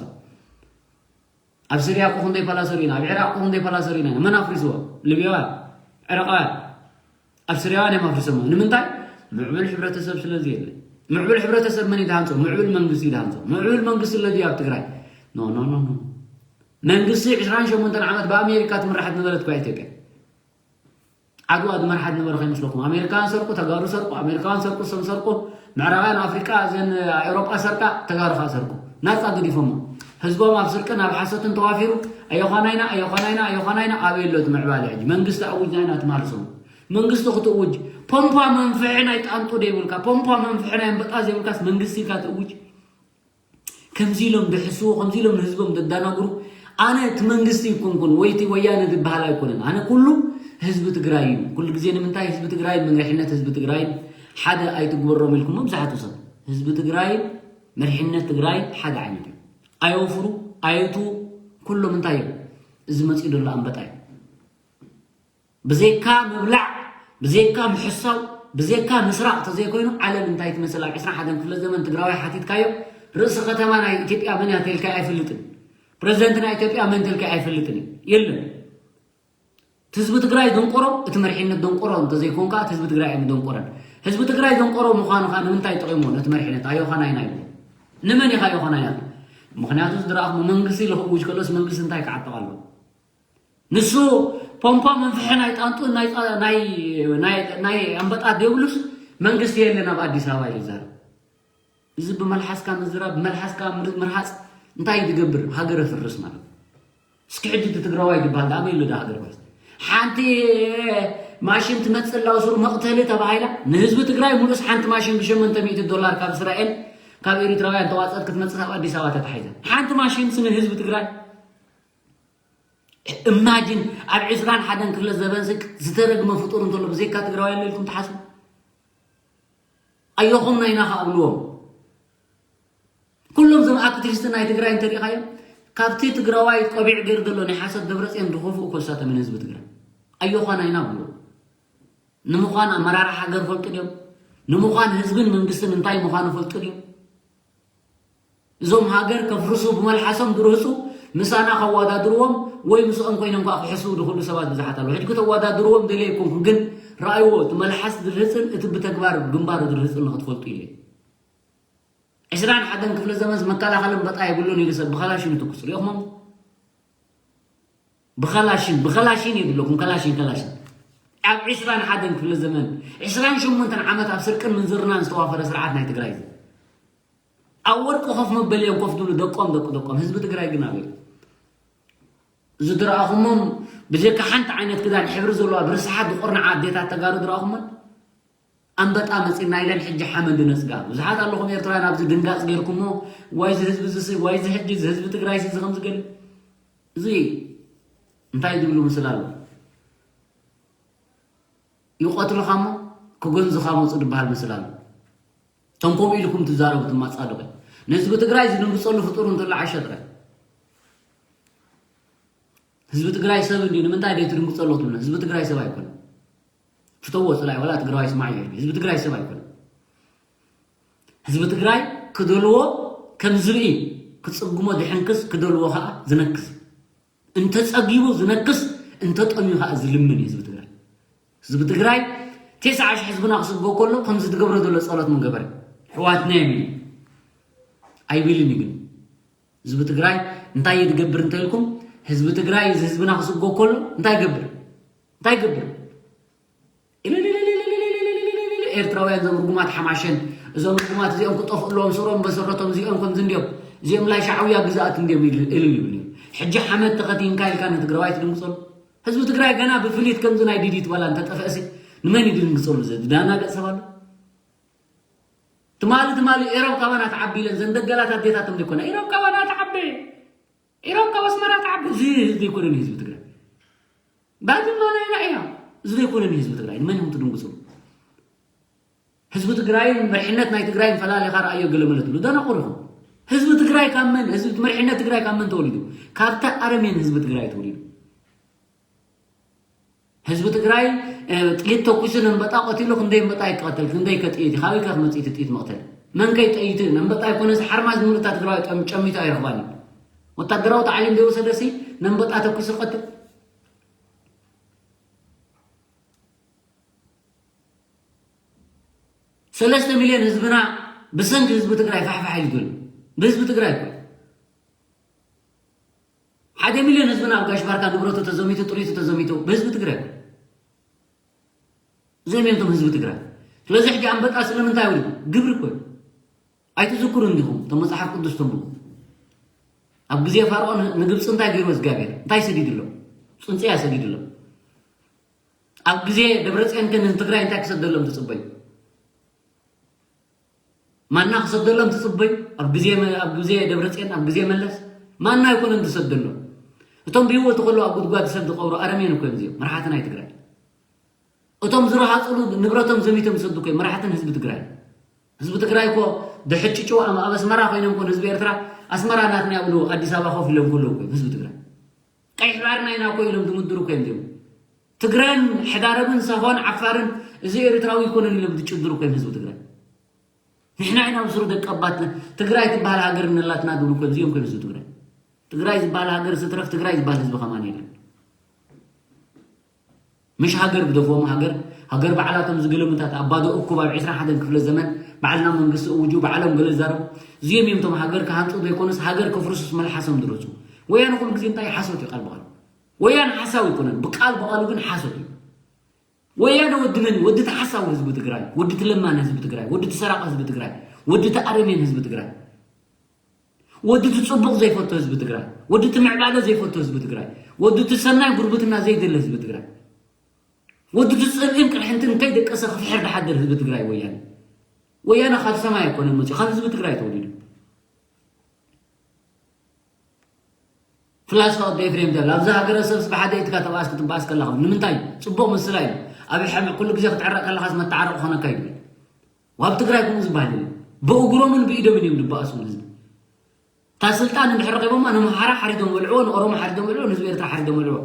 ኣብ ስርያ እኮ ክንደይ ፓላሶ ርኢና፣ ኣብ ዕራቅ እኮ ክንደይ ፓላሶ ርኢና ኢና። መን ኣፍሪስዎ? ልብያውያን፣ ዕራቃውያን። ኣብ ስርያውያን እዮም ኣፍሪሶሞ። ንምንታይ? ምዕብል ሕብረተሰብ ስለዚ የለ። ምዕብል ሕብረተሰብ መን እዩ ዝሃንጾ? ምዕብል መንግስቲ እዩ ዝሃንጾ። ምዕብል መንግስቲ ስለዚ ኣብ ትግራይ ኖ ኖ ኖ ኖ። መንግስቲ ዕስራን ሸሞንተን ዓመት ብኣሜሪካ ትምራሕ ዝነበረት እኳ ኢትዮጵያ። ዓድዋ ዝመርሓ ዝነበረ ከይመስለኩም። ኣሜሪካውያን ሰርቁ፣ ተጋሩ ሰርቁ፣ ኣሜሪካውያን ሰርቁ፣ ሰም ሰርቁ፣ ምዕራባውያን ኣፍሪቃ፣ እዘን ኤውሮጳ ሰርቃ፣ ተጋሩ ከዓ ሰርቁ። ናጻ ገዲፎሞ። ህዝቦም ኣብ ስርቅን ኣብ ሓሶትን ተዋፊሩ፣ ኣዮዃናይና፣ ኣዮዃናይና፣ ኣዮዃናይና፣ ኣበይ ኣሎ እቲ ምዕባለ ሕጂ? መንግስቲ ኣውጅና ኢና ትማል ሰሙ። መንግስቲ ክትእውጅ፣ ፖምፓ መንፍሒ ናይ ጣንጡ ዘይብልካ፣ ፖምፓ መንፍሒ ናይ ኣንበጣ ዘይብልካስ መንግስቲ ኢልካ ትእውጅ? ከምዚ ኢሎም ድሕስዎ ከምዚ ኢሎም ንህዝቦም ደዳናግሩ። ኣነ እቲ መንግስቲ ይኮንኩን ወይ እቲ ወያነ ዝበሃል ኣይኮነን። ኣነ ኩሉ ህዝቢ ትግራይ እዩ። ኩሉ ግዜ ንምንታይ ህዝቢ ትግራይ መሪሕነት ህዝቢ ትግራይ ሓደ ኣይትግበሮም ኢልኩም መብዛሕቱ ሰብ ህዝቢ ትግራይ መሪሕነት ትግራይ ሓደ ዓይነት እዩ። ኣየውፍሩ ኣየቱ ኩሎም እንታይ እዮም? እዚ መፅኡ ዘሎ ኣንበጣ እዩ። ብዘይካ ምብላዕ ብዘይካ ምሕሳው ብዘይካ ምስራቕ ተዘይኮይኑ ዓለም እንታይ ትመስል ኣብ ዕስራን ሓደን ክፍለ ዘመን ትግራዋይ ሓቲትካዮ ርእሲ ከተማ ናይ ኢትዮጵያ መን እያ ተልካ ኣይፈልጥን። ፕረዚደንት ናይ ኢትዮጵያ መን ተልካ ኣይፈልጥን እዩ የለን። እቲ ህዝቢ ትግራይ ደንቆሮ እቲ መሪሕነት ደንቆሮ እንተዘይኮንካ እቲ ህዝቢ ትግራይ ኣይምደንቆረን። ህዝቢ ትግራይ ደንቆሮ ምዃኑ ከዓ ንምንታይ ጠቂሞ ነቲ መሪሕነት ኣዮኻናይና ይብሎ? ንመን ኢኻ ኣዮኻናይና? ምክንያቱ ዝድረኣኹ መንግስቲ ኢሉ ክእውጅ ከሎስ መንግስቲ እንታይ ክዓጥቕ ኣለዎ? ንሱ ፖምፖ መንፍሒ ናይ ጣንጡ ናይ ኣንበጣ ዲዮብሉስ መንግስቲ የለን ኣብ ኣዲስ ኣበባ ኢሉ ይዛረብ። እዚ ብመልሓስካ ምዝራብ ብመልሓስካ ምርሃፅ እንታይ እዩ ዝገብር? ሃገር የፍርስ ማለት። እስኪ ሕጂ እቲ ትግራዋይ ዝበሃል ዳኣ በይሉ ዶ ሃገር ፈርስ? ሓንቲ ማሽን ትመፅእ ኣላ ስሩ መቕተሊ ተባሂላ ንህዝቢ ትግራይ ሙሉስ ሓንቲ ማሽን ብሸመንተ ሚእቲ ዶላር ካብ እስራኤል ካብ ኤሪትራውያን ተዋፀት ክትመፅእ ኣብ ኣዲስ ኣበባ ተታሒዛ ሓንቲ ማሽን ስ ንህዝቢ ትግራይ እማጂን ኣብ ዕስራን ሓደን ክፍለ ዘበን ዝተረግመ ፍጡር እንተሎ ብዘይካ ትግራዋይ ኣሎ ኢልኩም ትሓስቡ? ኣዮኹም ናይና ከኣብልዎም ኩሎም ዞም ኣክቲቪስት ናይ ትግራይ እንተሪኢኻዮም ካብቲ ትግራዋይ ቆቢዕ ገይሩ ዘሎ ናይ ሓሰት ደብረፅዮን ድኸፍኡ ኮሳተምን ህዝቢ ትግራይ ኣዮኻ ናይና ብልዎ ንምዃን ኣመራርሓ ሃገር ፈልጡ ድዮም? ንምዃን ህዝብን መንግስትን እንታይ ምዃኑ ፈልጡ ድዮም? እዞም ሃገር ከፍርሱ ብመልሓሶም ዝርህፁ ምሳና ከወዳድርዎም ወይ ምስኦም ኮይኖም ከዓ ክሕስቡ ዝኽእሉ ሰባት ብዙሓት ኣለዉ። ሕጂ ከተወዳድርዎም ደልየ ኣይኮንኩን፣ ግን ረኣይዎ፣ እቲ መልሓስ ዝርህፅን እቲ ብተግባር ግንባሩ ዝርህፅን ንክትፈልጡ ኢለ። ዕስራን ሓደን ክፍለ ዘመንስ መከላኸሊ እምበጣ የብሉን ኢሉ ሰብ ብኸላሽኑ ትኩስ ሪኦኹሞም? ብኸላሽን ብኸላሽን የብለኩም ከላሽን ከላሽን ኣብ ዕስራን ሓደን ክፍለ ዘመን ዕስራን ሸሞንተን ዓመት ኣብ ስርቅን ምንዝርናን ዝተዋፈረ ስርዓት ናይ ትግራይ እዩ። ኣብ ወርቂ ኮፍ መበሊ እዮም ኮፍ ዝብሉ ደቆም ደቂ ደቆም። ህዝቢ ትግራይ ግን ኣበይ ዝድረኣኹሞም ብጀካ ሓንቲ ዓይነት ክዳን ሕብሪ ዘለዋ ብርስሓት ዝቆርንዓ ኣዴታት ተጋሩ ድረኣኹሞን ኣንበጣ መፂና ኢለን ሕጂ ሓመድ ነፅጋ። ብዙሓት ኣለኹም ኤርትራውያን ኣብዚ ድንጋፅ ገይርኩሞ ዋይ እዚ ህዝቢ እዚ ዋይ እዚ ሕጂ እዚ ህዝቢ ትግራይ እዚ ከምዚ ገለ እዚ እንታይ ዝብሉ ምስል ኣሎ? ይቐትሉኻ እሞ ክገንዙኻ መፁ ዝበሃል ምስል ኣሎ። እቶም ከምኡ ኢልኩም ትዛረቡ ትማፃደቑ። ንህዝቢ ትግራይ ዝድንግፀሉ ፍጡር እንተሎ ዓሸ ጥራይ። ህዝቢ ትግራይ ሰብ እንዲ ንምንታይ ደይ ትድንግፀሉ ክትብሉ? ህዝቢ ትግራይ ሰብ ኣይኮነ። ፍተዎ ፅላይ ዋላ ትግራዋይ ስማዕ እዩ። ህዝቢ ትግራይ ሰብ ኣይኮነ። ህዝቢ ትግራይ ክደልዎ ከም ዝብኢ ክፅግሞ ዝሕንክስ ክደልዎ ከዓ ዝነክስ። እንተፀጊቡ ዝነክስ እንተጠምዩ ከዓ ዝልምን እዩ ህዝቢ ትግራይ። ህዝቢ ትግራይ ተስዓ ሽሕ ህዝብና ክስጎ ከሎ ከምዚ ትገብሮ ዘሎ ጸሎት ምገበረ። ኣሕዋትና እዮም ኢሉ ኣይብልን እዩ። ግን ህዝቢ ትግራይ እንታይ እዩ ዝገብር እንተልኩም፣ ህዝቢ ትግራይ እዚ ህዝብና ክስጎ ከሎ እንታይ ይገብር? እንታይ ይገብር? ኤርትራውያን እዞም ርጉማት ሓማሸን፣ እዞም ርጉማት እዚኦም ክጠፍኡ ኣለዎም፣ ስሮም መሰረቶም እዚኦም ከምዚ እንዲዮም፣ እዚኦም ላይ ሻዕውያ ግዛኣት እንዲዮም ኢሉ ኢሉ ይብል እዩ። ሕጂ ሓመድ ተኸቲንካ ኢልካ ንትግራዋይ ትድንግፀሉ? ህዝቢ ትግራይ ገና ብፍሊት ከምዚ ናይ ዲዲት ባላ እንተጠፍእሲ ንመን ይድንግፀሉ? ዘድዳናገፅ ሰብ ኣሎ? ትማሊ ትማሊ ኤሮብ ካባና ትዓቢ ኢለን ዘን ደገላት ኣዴታቶም ዘይኮና፣ ኤሮብ ካባና ትዓቢ፣ ኤሮብ ካብ ኣስመራ ትዓቢ። እዚ ህዝቢ ኣይኮነን ህዝቢ ትግራይ። ባድማ ናይና እያ። እዚ ዘይኮነን ህዝቢ ትግራይ ንመን እዮም ትድንግፅሉ? ህዝቢ ትግራይን መሪሕነት ናይ ትግራይን ፈላሊኻ ረኣዮ ገለ መለ ትብሉ ደናቑር ኢኹም። ህዝቢ ትግራይ ካብ መን፣ ህዝቢ መሪሕነት ትግራይ ካብ መን ተወሊዱ? ካብታ ኣረሜን ህዝቢ ትግራይ ተወሊዱ። ህዝቢ ትግራይ እ፣ ጥይት ተኩሱ ነንበጣ ቀቲሉ ክንደይ እምበጣ ይቀተል፣ ክንደይ ከጥይት፣ ካበይ ከ ክመፅእ እቲ ጥይት መቕተል? መን ከይጠይት ነንበጣ ኣይኮነስ ሓርማዝ ሙሉእ እታ ትግራዋይ ጠም-፣ ጨሚቱ ኣይረኽባን እዩ። ወታደራዊ ታዕሊም ዘይወሰደሲ ነንበጣ ተኩሱ ቀትል። ሰለስተ ሚልዮን ህዝብና ብሰንኪ ህዝቢ ትግራይ ፋሕፋሕ ኢሉ ዘሎ። ብህዝቢ ትግራይ እኮ። ሓደ ሚልዮን ህዝብና ኣብ ጋሽ ባርካ ንብረቱ ተዘሚቱ፣ ጥሪቱ ተዘሚቱ ብህዝቢ ትግራይ እኮ። እዚኦም እዮም እቶም ህዝቢ ትግራይ። ስለዚ ሕጂ ኣንበጣ ስለምንታይ ወሪዱ? ግብሪ እኮ እዩ። ኣይትዝክሩ እንዲኹም እቶም መፅሓፍ ቅዱስ ተንብቡ። ኣብ ግዜ ፋርኦን ንግብፂ እንታይ ገይሩ እግዚኣብሔር? እንታይ ሰዲድሎም? ፅንፅያ ሰዲድሎም። ኣብ ግዜ ደብረፅዮን ከ ንትግራይ እንታይ ክሰደሎም ትፅበዩ? ማና ክሰደሎም ትፅበዩ? ኣብ ግዜ መ-፣ ኣብ ግዜ ደብረፅዮን፣ ኣብ ግዜ መለስ ማና ኣይኮነን ዝሰደሎም። እቶም ብህይወት ከለዉ ኣብ ጉድጓድ ሰብ ዝቐብሩ ኣረሜን እኮ እዮም እዚኦም፣ መራሕቲ ናይ ትግራይ። እቶም ዝረሃፅሉ ንብረቶም ዘሚቶም ዝሰዱ እኮ እዮም መራሕትን ህዝቢ ትግራይ። ህዝቢ ትግራይ እኮ ድሕጭጭው ኣብ፣ ኣብ ኣስመራ ኮይኖም እኮ ንህዝቢ ኤርትራ ኣስመራ ናትና ይብሉ፣ ኣዲስ ኣበባ ኮፍ ኢሎም ከለዉ እኮ እዮም ህዝቢ ትግራይ። ቀይሕ ባሕሪ ናይና እኮ ኢሎም ዝምድሩ እኮ እዮም እዚኦም። ትግረን ሕዳረብን ሳሆን ዓፋርን እዚ ኤርትራዊ ኣይኮነን ኢሎም ዝጭድሩ እኮ እዮም ህዝቢ ትግራይ። ንሕና ኢና ብስሩ ደቂ ኣባትና ትግራይ ትበሃል ሃገር እንላትና ዝብሉ እኮ እዮም እዚኦም እኮ እዮም ህዝቢ ትግራይ። ትግራይ ዝበሃል ሃገር ዝተረፍ ትግራይ ዝበሃል ህዝቢ ከማን የለን። ምሽ ሃገር ግደፎም፣ ሃገር፣ ሃገር ባዕላቶም ዝገለሙታት ኣብ ባዶ እኩብ ኣብ ዕስራን ሓደን ክፍለ ዘመን ባዕልና መንግስቲ እውጁ ባዕሎም ገለ ዝዛረቡ እዚኦም እዮም። እቶም ሃገር ክሃንፁ ዘይኮኑስ ሃገር ከፍርሱስ መልሓሶም ዝረፁ። ወያነ ኩሉ ግዜ እንታይ ሓሶት እዩ ቃል ብቃል። ወያነ ሓሳዊ ኣይኮነን፣ ብቃል ብቃሉ ግን ሓሶት እዩ። ወያነ ወዲ መን እዩ? ወዲ እቲ ሓሳዊ ህዝቢ ትግራይ፣ ወዲ እቲ ለማኒ ህዝቢ ትግራይ፣ ወዲ እቲ ሰራቂ ህዝቢ ትግራይ፣ ወዲ እቲ ኣረሜን ህዝቢ ትግራይ፣ ወዲ እቲ ፅቡቕ ዘይፈቱ ህዝቢ ትግራይ፣ ወዲ እቲ ምዕባለ ዘይፈቱ ህዝቢ ትግራይ፣ ወዲ እቲ ሰናይ ጉርብትና ዘይደሊ ህዝቢ ትግራይ፣ ወዲ እቲ ፅልኢን ቅርሕንትን ከይደቀሰ ክፍሕር ዝሓድር ህዝቢ ትግራይ ወያነ። ወያነ ካብ ሰማይ ኣይኮነን መፅዩ፣ ካብ ህዝቢ ትግራይ ተወሊዱ። ፍላስፋ ወዲ ኤፍሬም ተብል፣ ኣብዚ ሃገረ ሰብስ ብሓደ ኢድካ ተባኣስ ክትባኣስ ከለኻ፣ ንምንታይ? ጽቡቕ ምስላ እዩ። ኣብ ሕም-፣ ኩሉ ግዜ ክትዕረቕ ከለኻስ መተዓረቕ ክኾነካ እዩ። ኣብ ትግራይ ከምኡ ዝበሃል የለን። ብእግሮምን ብኢዶምን እዮም ዝበኣሱ ህዝቢ። እታ ስልጣን እንድሕር ረኺቦማ፣ ንኣምሓራ ሓሪዶም በልዕዎ፣ ንኦሮሞ ሓሪዶም በልዕዎ፣ ንህዝቢ ኤርትራ ሓሪዶም በልዕዎ።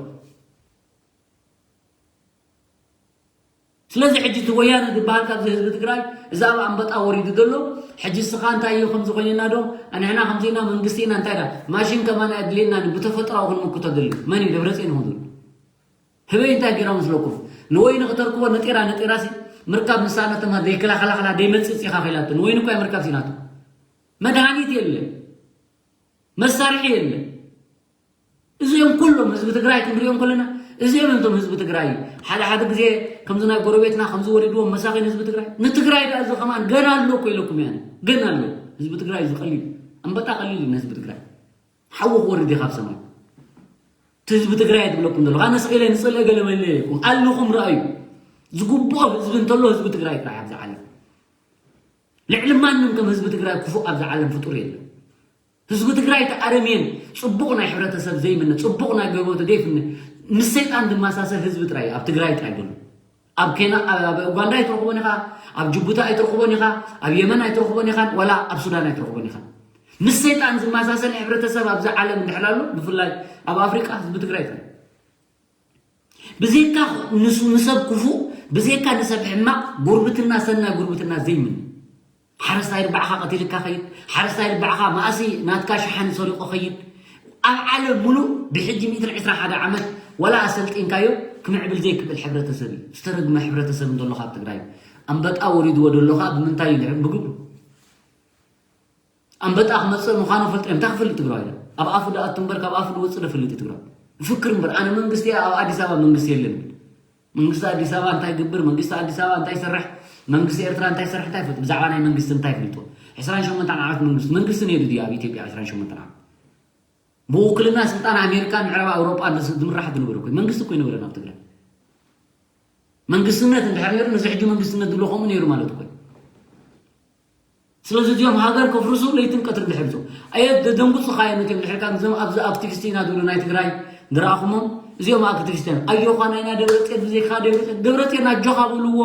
ስለዚ ሕጂ እቲ ወያነ ዝበሃል ካብዚ ህዝቢ ትግራይ፣ እዚ ኣብ ኣንበጣ ወሪዱ ዘሎ፣ ሕጂ እስኻ እንታይ እዩ ከምዚ ኮይንና ዶ? ኣንሕና ከምዚ ኢና፣ መንግስቲ ኢና፣ እንታይ ዳ? ማሽን ከማን ኣየድልየናን፣ ብተፈጥሮኣዊ ክንምክቶ ደሊ። መን እዩ? ደብረፅዮን ይኹን ዝብል። ህበይ እንታይ ገይራ መስለኩም? ንወይኒ ክተርክቦ ነጢራ፣ ነጢራሲ ምርካብ ምሳነተማ ደይከላኸላኸላ ደይመፅፅ ኢኻ ከይላቶ። ንወይኒ እኳ ምርካብ ሲናቶ። መድሃኒት የለ። መሳርሒ የለ። እዚኦም ኩሎም ህዝቢ ትግራይ ክንሪኦም ከለና፣ እዚኦም እዮም እቶም ህዝቢ ትግራይ። ሓደ ሓደ ግዜ ከምዚ ናይ ጎረቤትና ከምዚ ወሪድዎም መሳኺን ህዝቢ ትግራይ። ንትግራይ ደኣ እዚ ከማን ገና ኣሎ እኮ ኢለኩም እየ ኣነ። ገና ኣሎ። ህዝቢ ትግራይ እዚ ቀሊል፣ ኣንበጣ ቀሊል እዩ ንህዝቢ ትግራይ። ሓዊ ክወርድ እዩ ካብ ሰማይ። እቲ ህዝቢ ትግራይ ትብለኩም ዘለኹ። ኣነ ስቕ ኢለ ንፅልኢ ገለ መለ ኢለኩም። ኣለኹም ረኣዩ። ዝግብኦ ህዝቢ እንተሎ ህዝቢ ትግራይ ጥራሕ ኣብዚ ዓለም። ልዕሊ ማንም ከም ህዝቢ ትግራይ ክፉእ ኣብዚ ዓለም ፍጡር የለን። ህዝቢ ትግራይ እቲ ኣረሜን፣ ፅቡቕ ናይ ሕብረተሰብ ዘይምነ፣ ፅቡቕ ናይ ገበቱ ዘይፍነ፣ ምስ ሰይጣን ዝመሳሰል ህዝቢ ጥራይ እዩ፣ ኣብ ትግራይ ጥራይ ዘሎ። ኣብ ኬና-፣ ኣብ፣ ኣብ ኡጋንዳ ኣይትረኽቦን ኢኻ፣ ኣብ ጅቡቲ ኣይትረኽቦን ኢኻ፣ ኣብ የመን ኣይትረኽቦን ኢኻን፣ ዋላ ኣብ ሱዳን ኣይትረኽቦን ኢኻ። ምስ ሰይጣን ዝመሳሰል ሕብረተሰብ ኣብዚ ዓለም እንድሕር ኣሎ፣ ብፍላይ ኣብ ኣፍሪቃ ህዝቢ ትግራይ ጥራይ። ብዘይካ ንሱ ንሰብ ክፉእ፣ ብዘይካ ንሰብ ሕማቕ፣ ጉርብትና፣ ሰናይ ጉርብትና ዘይምን። ሓረስታይ ርባዕኻ ቀቲልካ ኸይድ፣ ሓረስታይ ርባዕኻ መኣሲ ናትካ ሸሓኒ ሰሪቑ ኸይድ። ኣብ ዓለም ሙሉእ ብሕጂ ሚእትን ዕስራን ሓደ ዓመት ወላ ኣሰልጢንካዮ ክምዕብል ዘይክእል ሕብረተሰብ እዩ። ዝተረግመ ሕብረተሰብ እንተሎ ካብ ትግራይ ኣንበጣ ወሪድዎ ደሎ ከዓ ብምንታይ እዩ ድሕር ብግብሩ ኣንበጣ ክመፅእ ምዃኑ ፈልጥ እዮም። እንታይ ክፈልጥ ትግራዋይ ዶ? ኣብ ኣፉ ደኣቱ እምበር ካብ ኣፉ ዝወፅእ ዶ ፈልጥ እዩ ትግራዋይ? ፍክር እምበር ኣነ መንግስቲ ኣብ ኣዲስ ኣበባ መንግስቲ የለን። መንግስቲ ኣዲስ ኣበባ እንታይ ግብር፣ መንግስቲ ኣዲስ ኣበባ እንታይ ይሰርሕ፣ መንግስቲ ኤርትራ እንታይ ይሰርሕ እንታይ ይፈልጥ። ብዛዕባ ናይ መንግስቲ እንታይ ይፈልጡ? ዕስራን ሸሞንተን ዓመት መንግስቲ መንግስቲ ነይሩ ድዩ ኣብ ኢትዮጵያ ዕስራን ሸሞንተን ዓመት? ብውክልና ስልጣን ኣሜሪካን ምዕራብ ኣውሮጳን ዝምራሕ ዝነበረ እኮ መንግስቲ እኮ ይነበረን ኣብ ትግራይ። መንግስትነት እንድሕር ነይሩ ነዚ ሕጂ መንግስትነት ዝብሎ ከምኡ ነይሩ ማለት እኮ እዩ። ስለዚ እዚኦም ሃገር ከፍርሱ ለይትን ቀትርን ድሕር ዞም ኣየ ደንጉፅኻ እዮም እቲኦም ድሕር ካብ እዞም ኣብዚ ኣክቲቪስት ኢና ዝብሉ ናይ ትግራይ ዝረኣኹሞም እዚኦም ኣክቲቪስት እዮም። ኣዮኻ ናይና ደብረፅዮን ብዘይካ ደብረፅዮን ደብረፅዮን ኣጆኻ በልዎ፣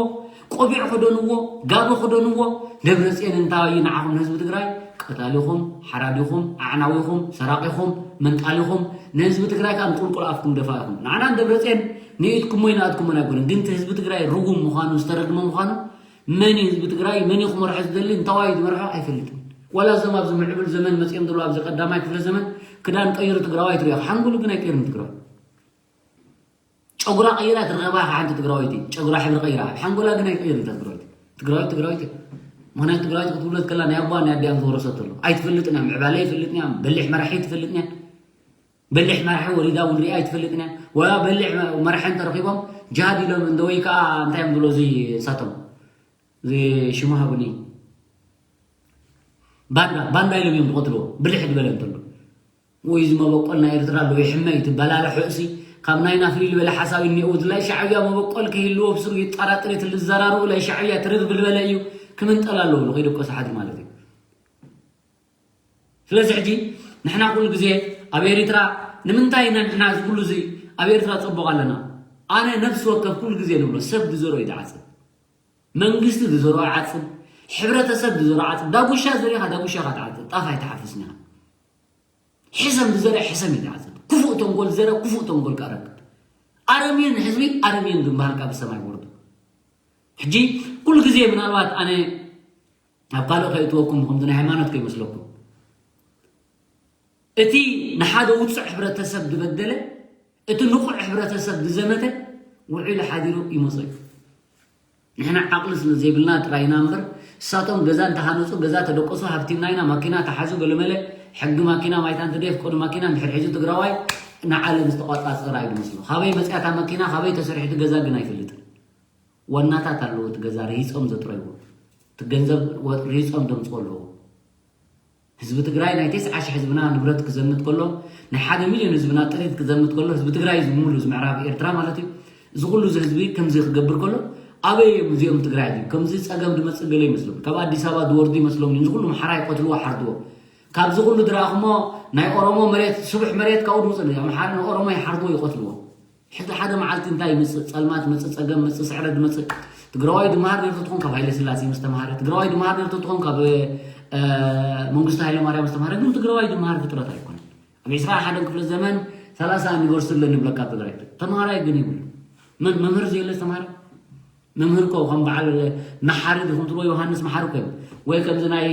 ቆቢዕ ክደንዎ፣ ጋቢ ክደንዎ። ደብረፅዮን እንታይ እዩ ንዓኹም ንህዝቢ ትግራይ? ቀታሊኹም፣ ሓራዲኹም፣ ኣዕናዊኹም፣ ሰራቂኹም፣ መንጣሊኹም፣ ንህዝቢ ትግራይ ከዓ ንቁልቁል ኣፍኩም ደፋኢኹም። ንዓና ንደብረፅዮን ንኢድኩሞ ይንኣድኩሞን ኣይኮነን፣ ግን እቲ ህዝቢ ትግራይ ርጉም ምዃኑ ዝተረግመ ምዃኑ መን እዩ ህዝቢ ትግራይ መን እዩ ክመርሖ ዝደሊ እንታዋይ ዝመርሖ ኣይፈልጥን። ዋላ እዞም ኣብዚ ምዕብል ዘመን መፅኦም ዘለዉ ኣብዚ ቀዳማይ ክፍለ ዘመን ክዳን ቀይሩ ትግራዋይ ትሪኦ ሓንጎሉ ግን ኣይቀይርን ትግራዋይ። ጨጉራ ቀይራ ትረኸባ ሓንቲ ትግራወይቲ ጨጉራ ሕብሪ ቀይራ ኣብ ሓንጎላ ግን ኣይቀይርን እታ ትግራወይቲ። ትግራወይቲ ትግራወይቲ እያ። ምክንያቱ ትግራወይቲ ክትውለድ ከላ ናይ ኣቦኣ ናይ ኣዲኣን ዝወረሰት ኣሎ ኣይትፈልጥን እያ። ምዕባለ ኣይፈልጥን እያ። በሊሕ መራሒ ኣይትፈልጥን እያ። በሊሕ መራሒ ወሪዳ እውን ሪኣ ኣይትፈልጥን እያ። ወላ በሊሕ መራሒ እንተረኺቦም ጃሃድ ኢሎም እንደ ወይ ከዓ እንታይ እዮም ዝብሎ እዚ እሳቶም እዚ ሽሙ ሃቡኒ ባንዳ ባንዳ ኢሎም እዮም ዝቆትልዎ። ብልሕ ዝበለ እንተሎ ወይ እዚ መበቆል ናይ ኤርትራ ኣሎ ይሕመ ይትበላለ ሕእሲ ካብ ናይ ናፍሊ ዝበለ ሓሳብ እኒኦ ዝላይ ሻዕብያ መበቆል ከይህልዎ ብስሩ ይጠራጥር የትል ዝዘራርኡ ላይ ሻዕብያ ትርር ብልበለ እዩ ክምንጠል ኣለዎ ንኸይደቆ ሰሓት ማለት እዩ። ስለዚ ሕጂ ንሕና ኩሉ ግዜ ኣብ ኤሪትራ ንምንታይ ኢና ንሕና እዚ ኩሉ እዚ ኣብ ኤርትራ ጽቡቕ ኣለና? ኣነ ነፍሲ ወከፍ ኩሉ ግዜ ንብሎ ሰብ ዝዘርኦ እዩ ዝዓጽድ። መንግስቲ ዝዘርኦ ይዓጽድ፣ ሕብረተሰብ ዝዘርኦ ይዓጽድ። ዳጉሻ ዘሪኻ ዳጉሻ ኢኻ ትዓጽድ። ጣፍ ኣይትሓፍስን ኢኻ። ሕሰም ዝዘርእ ሕሰም እዩ ዝዓጽድ። ክፉእ ተንኮል ዝዘርእ ክፉእ ተንኮል ከኣ ረክብ። ኣረምየን ህዝቢ ኣረምየን ግንባርካ ብሰማይ ወርዱ። ሕጂ ኩሉ ግዜ ምናልባት ኣነ ኣብ ካልእ ከይእትወኩም ከምዚ ናይ ሃይማኖት ከይመስለኩም እቲ ንሓደ ውፁዕ ሕብረተሰብ ዝበደለ እቲ ንቑዕ ሕብረተሰብ ዝዘመተ ውዒሉ ሓዲሩ ይመፀ እዩ። ንሕና ዓቕሊ ስለ ዘይብልና ጥራይ ኢና እምበር እሳቶም ገዛ እንተሃነፁ ገዛ ተደቀሱ ሃብቲምና ኢና ማኪና ተሓዙ ገለመለ ሕጊ ማኪና ማይታ እንተ ደየፍቀዱ ማኪና እንድሕር ሒዙ ትግራዋይ ንዓለም ዝተቋፃፀራ እዩ ዝመስሎ። ካበይ መፅያታ መኪና ካበይ ተሰሪሑ እቲ ገዛ ግን ኣይፈልጥን። ዋናታት ኣለዎ እቲ ገዛ ርሂፆም ዘጥረይዎ እቲ ገንዘብ ርሂፆም ደምፅዎ ኣለዎ። ህዝቢ ትግራይ ናይ ተስዓ ሽሕ ህዝብና ንብረት ክዘምት ከሎ ናይ ሓደ ሚልዮን ህዝብና ጥሪት ክዘምት ከሎ ህዝቢ ትግራይ ዝምሉ እዚ ምዕራብ ኤርትራ ማለት እዩ። እዚ ኩሉ እዚ ህዝቢ ከምዚ ክገብር ከሎ ኣበይ እዮም እዚኦም ትግራይ ድዩ ከምዚ ፀገም ድመፅእ ገለ ይመስሎም ካብ ኣዲስ ኣበባ ዝወርዱ ይመስሎም እዚ ኩሉ ምሓራ ይቆትልዎ ሓርድዎ። ካብዚ ኩሉ ድረኣኹሞ ናይ ኦሮሞ መሬት ስቡሕ መሬት ካብኡ ድምፅእ ኣምሓራ ንኦሮሞ ይሓርድዎ ይቆትልዎ። ሕዚ ሓደ መዓልቲ እንታይ ይመፅእ? ፀልማት መፅእ፣ ፀገም መፅእ፣ ስዕረት መፅእ። ትግራዋይ ድመሃር ነርቶ ትኾን ካብ ሃይለ ስላሴ ምስ ተምሃረ፣ ትግራዋይ ድመሃር ነርቶ ትኾን ካብ መንግስቱ ሃይለ ማርያም ምስ ተምሃረ፣ ግን ትግራዋይ ድመሃር ፍጥረት ኣይኮነን። ኣብ ዕስራ ሓደን ክፍለ ዘመን ሰላሳ ዩኒቨርሲቲ ኣሎ ንብለካ ኣብ ትግራይ። ተምሃራይ ግን ይብሉ። መን መምህር ዘየለ ዝተምሃረ? መምህር እኮ ከም በዓል መሓሪ ዲኹም ትብሎ ዮሃንስ መሓሪ እኮ እዮም። ወይ ከምዚ ናይ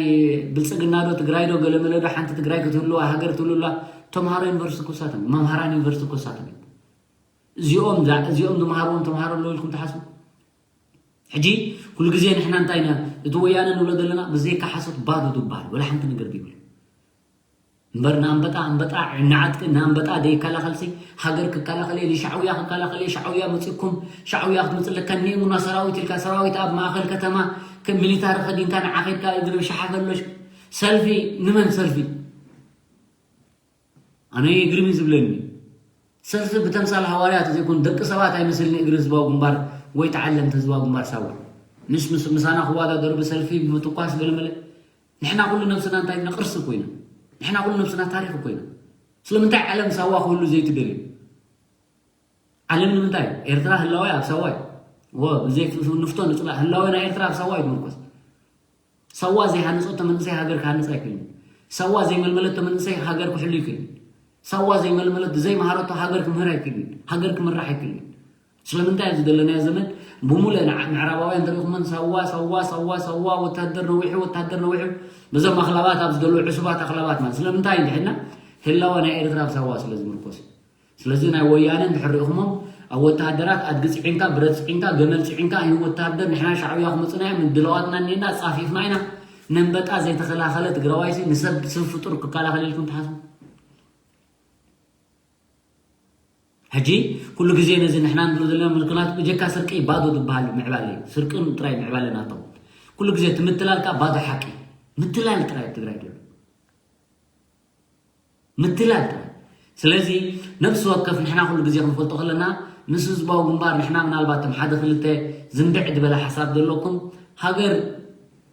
ብልፅግና ዶ ትግራይ ዶ ገለመለ ዶ ሓንቲ ትግራይ ክትህልዋ ሃገር ትህልውላ ተምሃሮ ዩኒቨርሲቲ ክሳቶም መምሃራን ዩኒቨርሲቲ ክሳቶም እዮም። እዚኦም እዚኦም ዝመሃርዎም ተምሃሮ ኣለዉ ኢልኩም ትሓስቡ? ሕጂ ኩሉ ግዜ ንሕና እንታይ ኢና እቲ ወያነ ንብሎ ዘለና ብዘይካ ሓሶት ባዶ ዝበሃል ወላ ሓንቲ ነገር ዘይብሉ እምበር ንኣንበጣ ኣንበጣ ንዓጥቂ ንኣንበጣ ዘይከላኸልሲ ሃገር ክከላኸል እየ ንሻዕውያ ክከላኸል እየ ሻዕውያ መፂኩም ሻዕውያ ክትመፅለካ እኒኤሙና ሰራዊት ኢልካ ሰራዊት ኣብ ማእኸል ከተማ ከም ሚሊታሪ ከዲንካ ንዓኸድካ እግሪ ብሸሓፈሎ ሰልፊ ንመን ሰልፊ ኣነ ግርም እዩ ዝብለኒ ሰልፊ ብተምሳል ሃዋርያ ተዘይኮኑ ደቂ ሰባት ኣይመስልኒ እግሪ ህዝባዊ ግንባር ወይ ተዓለምቲ ህዝባዊ ግንባር ሳዋ ምስ ምስ ምሳና ክዋዳደሩ ብሰልፊ ብምትኳስ ገለመለ ንሕና ኩሉ ነብስና እንታይ ኢና ቅርሲ ኮይና ንሕና ኩሉ ነብስና ታሪክ ኮይና ስለምንታይ ዓለም ሳዋ ክህሉ ዘይትደልዩ ዓለም ንምንታይ ኤርትራ ህላዋይ ኣብ ሳዋ እዩ ወ ብዘይ ንፍቶ ንፅላእ ህላዋይ ናይ ኤርትራ ኣብ ሳዋ እዩ ዝምርኮስ ሳዋ ዘይሃነፆ እቶ መንእሰይ ሃገር ክሃንፅ ኣይክእልን እዩ። ሳዋ ዘይመልመለ እቶ መንእሰይ ሃገር ክሕሉ ኣይክእልን እዩ። ሳዋ ዘይመልመለ ዘይመሃረ እቶ ሃገር ክምህር ኣይክእልን እዩ። ሃገር ክምራሕ ኣይክእልን እዩ። ስለምንታይ ኣብዚ ዘለናዮ ዘመን ብሙሉእ ምዕራባውያን ተሪኹመን ሳዋ ሳዋ ሳዋ ሳዋ ወታደር ነዊሑ ወታደር ነዊሑ በዞም ኣኽላባት ኣብዚ ዘለዉ ዕሱባት ኣኽላባት ማለት ስለምንታይ እንድሕና ህላወ ናይ ኤርትራ ኣብ ሳዋ ስለ ዝምርኮስ እዩ። ስለዚ ናይ ወያነ እንድሕር ርኢኹሞም ኣብ ወተሃደራት ኣድጊ ፅዒንካ፣ ብረት ፅዒንካ፣ ገመል ፅዒንካ፣ ኣይን ወተሃደር ንሕና ሻዕብያ ክመፁና እዮም፣ ድለዋትና እኒና፣ ፃፊፍና ኢና። ነንበጣ ዘይተኸላኸለ ትግራዋይሲ ንሰብ ስብ ፍጡር ክከላኸል ኢልኩም ትሓስቡ? ሕጂ ኩሉ ግዜ ነዚ ንሕና ንብሎ ዘለና ምልክናት ብጀካ ስርቂ ባዶ ዝበሃል ምዕባለ እዩ። ስርቅን ጥራይ ምዕባለ ናቶም። ኩሉ ግዜ እቲ ምትላል ከዓ ባዶ ሓቂ። ምትላል ጥራይ ኣብ ትግራይ ዘሎ። ምትላል ጥራይ። ስለዚ ነብሲ ወከፍ ንሕና ኩሉ ግዜ ክንፈልጦ ከለና ምስ ህዝባዊ ግንባር ንሕና ምናልባት ቶም ሓደ ክልተ ዝንብዕ ዝበለ ሓሳብ ዘለኩም ሃገር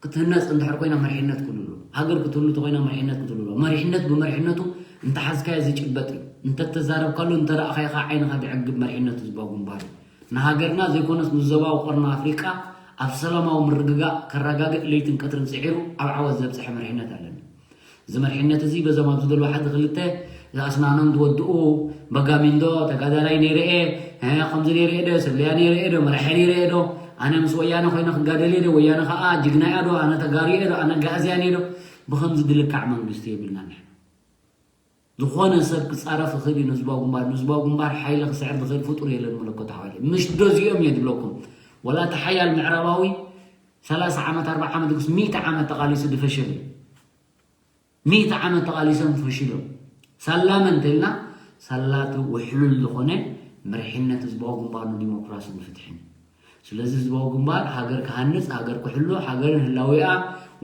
ክትህነፅ እንድሕር ኮይና መሪሕነት ክህሉ ኣለዎ። ሃገር ክትህሉ ተኮይና መሪሕነት ክትህሉ ኣለዎ። መሪሕነት ብመሪሕነቱ እንተሓዝካዮ ዝጭበጥ እዩ። እንተተዛረብካሉ እንተረኣኻዮ ከዓ ዓይንኻ ዝዕግብ መሪሕነት ህዝባዊ ግንባር እዩ። ንሃገርና ዘይኮነስ ንዞባዊ ቀርኒ ኣፍሪቃ ኣብ ሰላማዊ ምርግጋእ ከረጋግእ ለይትን ቀትርን ፅዒሩ ኣብ ዓወት ዘብፅሐ መሪሕነት ኣለና። እዚ መሪሕነት እዚ በዞም ኣብዚ ዘለዉ ሓደ ክልተ ኣስናኖም ዝወድኡ በጋሚንዶ ተጋዳላይ ነይረ እየ፣ እ፣ ከምዚ ነይረ እየ ዶ፣ ሰብለያ ነይረ እየ ዶ፣ መራሒ ነይረ እየ ዶ፣ ኣነ ምስ ወያነ ኮይነ ክጋደል እየ ዶ፣ ወያነ ከዓ ጅግና እያ ዶ፣ ኣነ ተጋሩ እየ ዶ፣ ኣነ ጋእዝያን እየ ዶ፣ ብኸምዚ ድልካዕ መንግስቲ የብልናን ንሕና። ዝኾነ ሰብ ክፃረፍ ይኽእል እዩ ንህዝባዊ ግንባር። ንህዝባዊ ግንባር ሓይሊ ክስዕር ዝኽእል ፍጡር የለን መለኮታዊ ሓይሊ። ምሽ ዶ እዚኦም እየ ዝብለኩም። ወላ እቲ ሓያል ምዕራባዊ ሰላሳ ዓመት፣ ኣርባዓ ዓመት ድግስ ሚእቲ ዓመት ተቓሊሱ ዝፈሸለ እዩ። ሚእቲ ዓመት ተቓሊሶም ፈሺሎም። ሳላ መን እንተልና ሳላቲ ውሕሉል ዝኾነ መሪሕነት ህዝባዊ ግንባር ንዲሞክራስን ፍትሕን። ስለዚ ህዝባዊ ግንባር ሃገር ክሃንፅ፣ ሃገር ክሕሉ፣ ሃገርን ህላዊኣ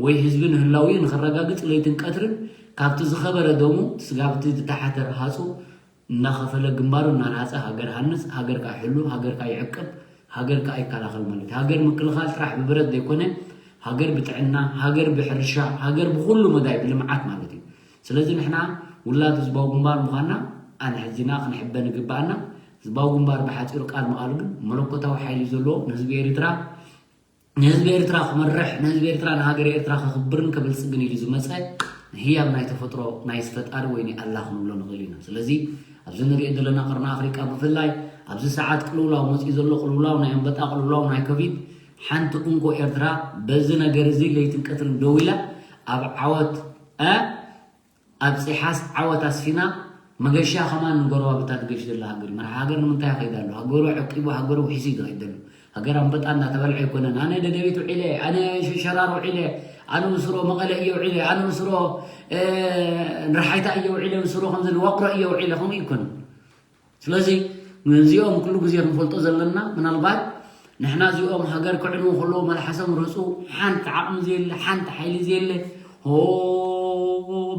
ወይ ህዝብን ህላዊኡ ንኸረጋግፅ ለይትን ቀትርን ካብቲ ዝኸበረ ደሙ ስጋብቲ ዝተሓተ ረሃፁ እናኸፈለ ግንባሩ እናናፀ ሃገር ሃንፅ፣ ሃገር ከዓ ይሕሉ፣ ሃገር ከዓ ይዕቅብ፣ ሃገር ከዓ ይከላኸል ማለት እዩ። ሃገር ምክልኻል ጥራሕ ብብረት ዘይኮነ ሃገር ብጥዕና፣ ሃገር ብሕርሻ፣ ሃገር ብኩሉ መዳይ ብልምዓት ማለት እዩ። ስለዚ ንሕና ውላድ ህዝባዊ ግንባር ምዃንና ኣንሕዚና ክንሕበን ይግባኣና። ህዝባዊ ግንባር ብሓፂሩ ቃል መቓሉ ግን መለኮታዊ ሓይሊ ዘለዎ ንህዝቢ ኤርትራ ንህዝቢ ኤርትራ ክመርሕ፣ ንህዝቢ ኤርትራ ንሃገር ኤርትራ ከኽብርን ከብልጽግን ኢሉ ዝመጸ ህያብ ናይ ተፈጥሮ ናይ ፈጣሪ ወይ ናይ ኣላህ ክንብሎ ንኽእል ኢና። ስለዚ ኣብዚ ንሪኦ ዘለና ቀርኒ ኣፍሪቃ ብፍላይ ኣብዚ ሰዓት ቅልውላው መጺኡ ዘሎ ቅልውላው ናይ ኣንበጣ ቅልውላው ናይ ኮቪድ ሓንቲ እንኮ ኤርትራ በዚ ነገር እዚ ለይትን ቀትርን ደው ኢላ ኣብ ዓወት እ ኣብፂሓስ ዓወት ኣስፊና መገሻ ከማን ንጎረባብታ ትገሽ ዘላ ሃገር እዩ። መርሓ ሃገር ንምንታይ ይኸይድ ኣሎ? ሃገሩ ዕቂቡ ሃገሩ ውሒሱ እዩ ዝኸይድ ዘሎ። ሃገር ኣንበጣ እናተበልዐ ኣይኮነን። ኣነ ደደቢት ውዒለ፣ ኣነ ሸራሮ ውዒለ፣ ኣነ ንስሮ መቐለ እየ ውዒለ፣ ኣነ ንስሮ ንርሓይታ እየ ውዒለ፣ ንስሮ ከምዚ ንወቕሮ እየ ውዒለ ከምኡ ይኮነ። ስለዚ እዚኦም ኩሉ ግዜ ክንፈልጦ ዘለና ምናልባት ንሕና እዚኦም ሃገር ክዕንዉ ከለዉ መልሓሶም ርህፁ ሓንቲ ዓቕሚ ዘየለ ሓንቲ ሓይሊ ዘየለ ሆ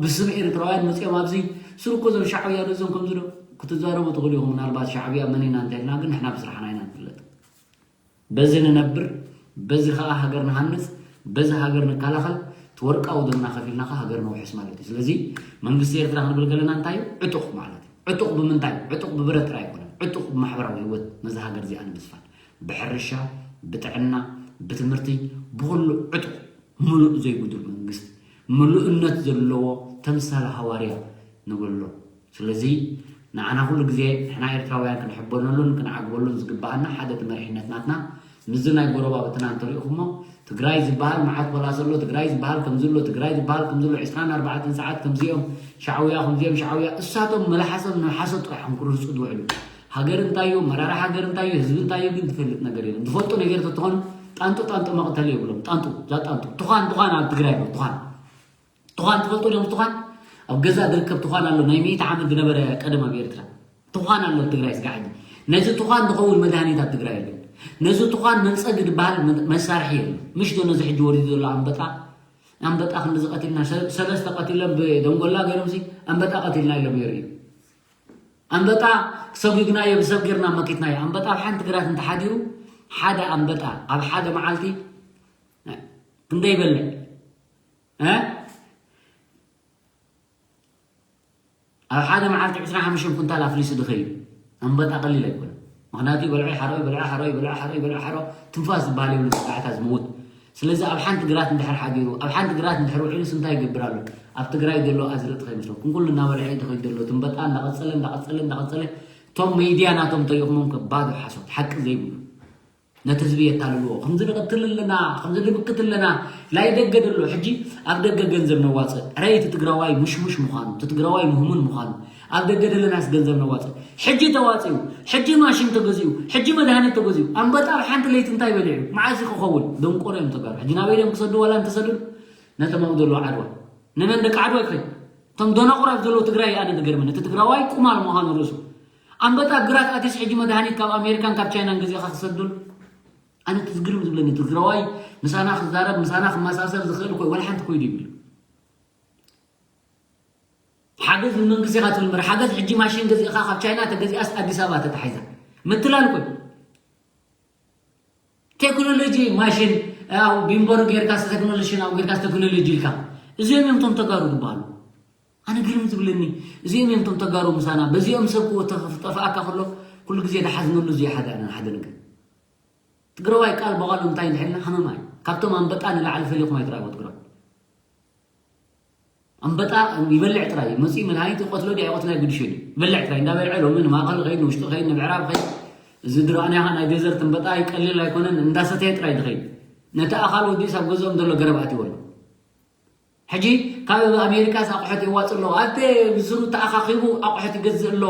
ብስም ኤርትራውያን መፂኦም ኣብዚ ስሩ እኮ እዞም ሻዕብያ ዶ እዞም ከምዚ ዶ ክትዛረቡ ትኽእሉ ኢኹም። ምናልባት ሻዕብያ መን ኢና እንተልና ግን ንሕና ብስራሕና ኢና ንፍለጥ። በዚ ንነብር፣ በዚ ከዓ ሃገር ንሃንፅ፣ በዚ ሃገር ንከላኸል፣ እቲ ወርቃዊ ደምና ከፊልና ከዓ ሃገር ነውሕስ ማለት እዩ። ስለዚ መንግስቲ ኤርትራ ክንብል ከለና እንታይ እዩ? ዕጡቕ ማለት እዩ። ዕጡቕ ብምንታይ? ዕጡቕ ብብረት ጥራይ ኣይኮነን። ዕጡቕ ብማሕበራዊ ህይወት ነዚ ሃገር እዚኣ ንምስፋን ብሕርሻ፣ ብጥዕና፣ ብትምህርቲ፣ ብኩሉ ዕጡቕ ምሉእ ዘይጉድል መንግስቲ ምሉእነት ዘለዎ ተምሳል ሃዋርያ ንብሎ። ስለዚ ንዓና ኩሉ ግዜ ንሕና ኤርትራውያን ክንሕበነሉን ክንዓግበሉን ዝግበኣና ሓደ እቲ መሪሕነት ናትና ምስዚ ናይ ጎረባብትና እንተሪእኹሞ ትግራይ ዝበሃል መዓት ቆላስ ኣሎ፣ ትግራይ ዝበሃል ከምዚ ኣሎ፣ ትግራይ ዝበሃል ከምዚ ኣሎ፣ ዕስራን ኣርባዕተን ሰዓት ከምዚኦም ሻዕውያ ከምዚኦም ሻዕውያ እሳቶም መላሓሶም ንሓሶት ጥራሕ እዮም ክርህፁ ዝውዕሉ። ሃገር እንታይ እዩ፣ መራራ ሃገር እንታይ እዩ፣ ህዝቢ እንታይ እዩ ግን ዝፈልጥ ነገር የለን። ዝፈልጡ ነገር ተትኾኑ ጣንጡ ጣንጡ መቕተሊ የብሎም። ጣንጡ እዛ ጣንጡ ትዃን ትዃን ኣብ ትግራይ ኣሎ ትዃን ትዃን ትፈልጡ ዲኹም? ትዃን ኣብ ገዛ ዝርከብ ትዃን ኣሎ። ናይ ሚእቲ ዓመት ዝነበረ ቀደም ኣብ ኤርትራ ትዃን ኣሎ ኣብ ትግራይ ስጋዕ ሕጂ። ነዚ ትዃን ዝኸውን መድሃኒት ኣብ ትግራይ የለን። ነዚ ትዃን መንፀጊ ዝበሃል መ- መሳርሒ የለን። ምሽ ዶ ነዚ ሕጂ ወሪዱ ዘሎ ኣንበጣ ኣንበጣ ክንዲ ዝቐቲልና ሰ- ሰለስተ ቀቲሎም ብደንጎላ ገይሮምሲ ኣንበጣ ቀቲልና ኢሎም የርእዩ። ኣንበጣ ሰጒግናዮ ብሰብ ጌርና መኪትናዮ። ኣንበጣ ኣብ ሓንቲ ግራት እንተሓዲሩ ሓደ ኣንበጣ ኣብ ሓደ መዓልቲ ክንደይ ይበልዕ? እ? ኣብ ሓደ መዓልቲ ዕስራን ሓሙሽተን ኩንታል ኣፍሊሱ ድኸዩ ኣንበጣ ቀሊል ኣይኮነ። ምክንያቱ ይበልዖ ሓሮ ይበልዖ ሓሮ ይበልዖ ሓሮ ይበልዖ ሓሮ ትንፋስ ዝበሃል የብሉ። ስጋዕታ ዝመውት ስለዚ ኣብ ሓንቲ ግራት እንድሕር ሓዲሩ ኣብ ሓንቲ ግራት እንድሕር ውዒሉስ እንታይ ይገብር ኣሎ? ኣብ ትግራይ ዘሎ ኣዝርእቲ ከይመስለኩም ኩሉ እናበልዐ እዩ ድኸዩ ዘሎ። ትንበጣ እንዳቐፀለ እንዳቐፀለ እንዳቐፀለ እቶም ሚድያ ናቶም ተይኹሞም ከባዶ ሓሶት ሓቂ ዘይብሉ ነቲ ህዝቢ የታልልዎ። ከምዚ ንቐትል ኣለና፣ ከምዚ ንምክት ኣለና። ናይ ደገ ደሎ ሕጂ ኣብ ደገ ገንዘብ ነዋፅእ። ዕረ እቲ ትግራዋይ ሙሽሙሽ ምዃኑ፣ እቲ ትግራዋይ ምህሙን ምዃኑ፣ ኣብ ደገ ደለናስ ገንዘብ ነዋፅእ። ሕጂ ተዋፂኡ፣ ሕጂ ማሽን ተገዚኡ፣ ሕጂ መድሃኒት ተገዚኡ። ኣንበጣ ኣብ ሓንቲ ለይቲ እንታይ በሊዑ? መዓስ ክኸውን? ደንቆሮ እዮም ተጋሩ። ሕጂ ናበይ ድዮም ክሰዱ? ዋላ እንተሰዱ ነቶም ኣብኡ ዘለዉ ዓድዋ። ንመን ደቂ ዓድዋ ይኽእል? እቶም ደናቑራት ዘለዉ ትግራይ ኣነ ዝገርመኒ። እቲ ትግራዋይ ቁማል ምዃኑ ርእሱ። ኣንበጣ ግራት ኣቲስ ሕጂ መድሃኒት ካብ ኣሜሪካን ካብ ቻይናን ገዚእኻ ክሰዱን? ኣነ እቲ ዝግርም ዝብለኒ ትግራዋይ ምሳና ክዛረብ ምሳና ክመሳሰል ዝኽእል ኮይ ወላ ሓንቲ ኮይዱ ይብል። ሓገዝ ንመንግስቲ ኢኻ ትብል እምበር ሓገዝ ሕጂ ማሽን ገዚእኻ ካብ ቻይና ተገዚኣስ ኣዲስ ኣበባ ተታሒዛ ምትላል ኮይ። ቴክኖሎጂ ማሽን ኣብ ቢምቦር ጌርካስ ቴክኖሎጂ ናብ ጌርካስ ቴክኖሎጂ ኢልካ እዚኦም እዮም እቶም ተጋሩ ዝበሃሉ። ኣነ ግርም ዝብለኒ እዚኦም እዮም እቶም ተጋሩ ምሳና በዚኦም ሰብ ክወተ ጠፍኣካ ከሎ ኩሉ ግዜ ዝሓዝነሉ እዚ ሓደ ኣነ ሓደ ነገር ትግራዋይ ቃል በቓሉ እንታይ እንድሕልና ሃመማ እዩ። ካብቶም ኣንበጣ ንላዕሊ ፈሊኹም ኣይትረኣይዎ ትግራዋይ። ኣንበጣ ይበልዕ ጥራይ እዩ። መፂኡ መድሃኒት ይቐትሎ ድዩ ኣይቐትሎ ኣይጉድሾ ድዩ? ይበልዕ ጥራይ እንዳበልዐ ሎሚ ንማእኸል ኸይድ ንውሽጢ ኸይድ ንምዕራብ ኸይድ እዚ ድረኣናኻ ናይ ዴዘርት ኣንበጣ ይቀልል ኣይኮነን እንዳሰተየ ጥራይ ዝኸይድ ነቲ ኣኻል ወዲስ ኣብ ገዝኦም ዘሎ ገረብ ኣትይዎ ኣሎ። ሕጂ ካብ ኣሜሪካስ ኣቑሑት የዋፅእ ኣሎ ኣብቲ ብስሩ ተኣኻኺቡ ኣቑሑት ይገዝእ ኣሎ።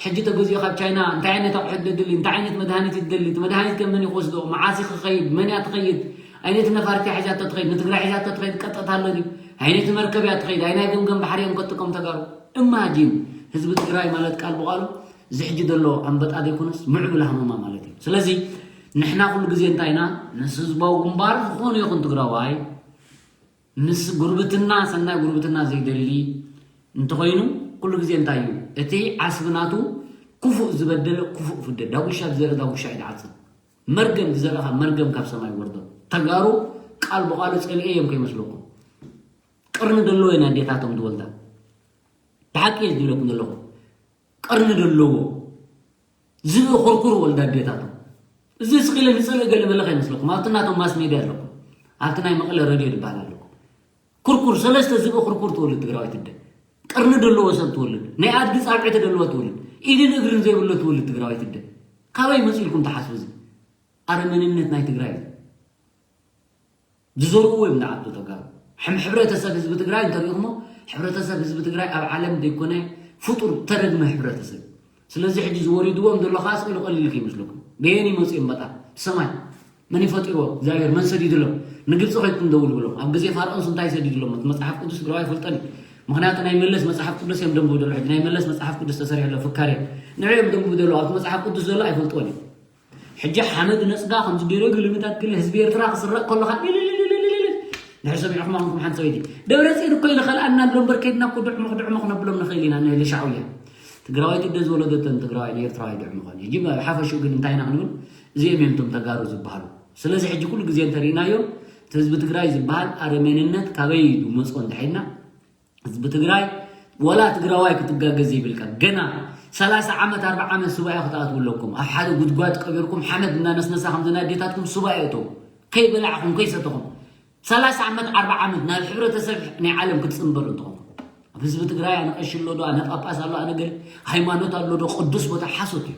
ሕጂ ተገዚኡ ካብ ቻይና እንታይ ዓይነት ኣቑሑት ደድሊ እንታይ ዓይነት መድሃኒት ይደሊ እቲ መድሃኒት ከ መን ይወስዶ መዓዝ ክኸይድ መን እያ ትኸይድ? ኣይነቲ ነፋርት እያ ሒዛቶ ትኸይድ ንትግራይ ሒዛቶ ትኸይድ ቀጥታ ኣሎ ድዩ? ኣይነቲ መርከብ እያ ትኸይድ ኣይናይ ገምገም ባሕሪ እዮም ከጥቀም ተጋሩ። እማጂን ህዝቢ ትግራይ ማለት ቃል ብቃሉ እዚ ሕጂ ዘሎ ኣንበጣ ዘይኮነስ ምዕቡል ሃመማ ማለት እዩ። ስለዚ ንሕና ኩሉ ግዜ እንታይ ኢና ምስ ህዝባዊ ግንባር ዝኾነ ይኹን ትግራዋይ ምስ ጉርብትና ሰናይ ጉርብትና ዘይደሊ እንተኾይኑ ኩሉ ግዜ እንታይ እዩ እቲ ዓስቢ ናቱ ክፉእ ዝበደለ ክፉእ ፍደ ዳጉሻ ዝዘርእ ዳጉሻ እዩ ዝዓፅድ መርገም ዝዘረእኻ መርገም ካብ ሰማይ ወርዶ ተጋሩ ቃል ብቃሉ ፀሊኤ እዮም ከይመስለኩም ቅርኒ ደለዎ ኢና ኣዴታቶም ዝወልዳ ብሓቂ እየ ዝብለኩም ዘለኹ ቅርኒ ደለዎ ዝብኢ ኩርኩር ወልዳ ኣዴታቶም እዚ ስኺለ ንፅልኢ ገለ መለ ከይመስለኩም ኣብቲ ናቶም ማስ ሜድያ ኣለኩም ኣብቲ ናይ መቐለ ረድዮ ዝበሃል ኣለኩም ኩርኩር ሰለስተ ዝብኢ ኩርኩር ትወልድ ትግራዋይ ትደ ቅርኒ ደለዎ ሰብ ትወልድ ናይ ኣድጊ ፃብዒ ተደለዎ ትወልድ ኢድን እግርን ዘይብሎ ትወልድ ትግራዋይ ትደ ካበይ መፂልኩም ተሓስቡ እዚ ኣረመንነት ናይ ትግራይ እዩ ዝዘርኡ እዮም ንዓዱ ተጋሩ ሕም ሕብረተሰብ ህዝቢ ትግራይ እንተሪእኹሞ ሕብረተሰብ ህዝቢ ትግራይ ኣብ ዓለም ዘይኮነ ፍጡር ተረግመ ሕብረተሰብ ስለዚ ሕጂ ዝወሪድዎም ዘሎ ከዓ ስእሉ ቀሊል ከይመስለኩም በየን ይመፅኦም በጣም ሰማይ መን ይፈጢርዎ እግዚኣብሔር መን ሰዲድሎም ንግብፂ ከይድኩም ደውሉ ብሎም ኣብ ግዜ ፋርኦንስ እንታይ ሰዲድሎም እቲ መፅሓፍ ቅዱስ ትግራዊ ኣይፈልጠን እዩ ምክንያቱ ናይ መለስ መፅሓፍ ቅዱስ እዮም ደንቡ ደሎ ሕጂ ናይ መለስ መፅሓፍ ቅዱስ ተሰሪሑ ኣሎ ፍካር እዮም ንዕ እዮም ደንቡ ደሎ ኣብቲ መፅሓፍ ቅዱስ ዘሎ ኣይፈልጥዎን እዮም ሕጂ ሓመድ ነፅጋ ከምዚ ገይረ ግልምታት ክል ህዝቢ ኤርትራ ክስረቅ ከሎ ካብ ኢልልልልልልል ድሕር ሰሚዕኹም ኣኹም ሓንቲ ሰበይቲ ደብረፅዮን እኮ ኢሉ ከልኣና ኣሎ እምበር ከይድና እኮ ድዕሙኽ ድዕሙኽ ነብሎም ንኽእል ኢና ንህሊ ሻዕውያ ትግራዋይ ትደ ዝወለደተን ትግራዋይ ንኤርትራዋይ ድዕሙኸን ሕጂ ብሓፈሽኡ ግን እንታይ ኢና ክንብል እዚኦም እዮም እቶም ተጋሩ ዝበሃሉ ስለዚ ሕጂ ኩሉ ግዜ እንተሪእናዮም እቲ ህዝቢ ትግራይ ዝበሃል ኣረመንነት ካበይ እዩ ዝመፅኦ እንድሕልና ህዝቢ ትግራይ ወላ ትግራዋይ ክትጋገዝ ዘይብልካ ገና ሰላሳ ዓመት ኣርባዓ ዓመት ሱባኤ ክትኣትዉ ኣለኩም ኣብ ሓደ ጉድጓድ ቀቢርኩም ሓመድ እናነስነሳ ከምዚ ናይ ኣዴታትኩም ሱባኤ እተው ከይበላዕኹም ከይሰተኹም ሰላሳ ዓመት ኣርባዓ ዓመት ናብ ሕብረተሰብ ናይ ዓለም ክትፅንበሩ እንትኾንኩም ኣብ ህዝቢ ትግራይ ኣነ ቀሺ ኣሎ ዶ ኣነ ጳጳስ ኣሎ ኣነ ገለ ሃይማኖት ኣሎ ዶ ቅዱስ ቦታ ሓሶት እዩ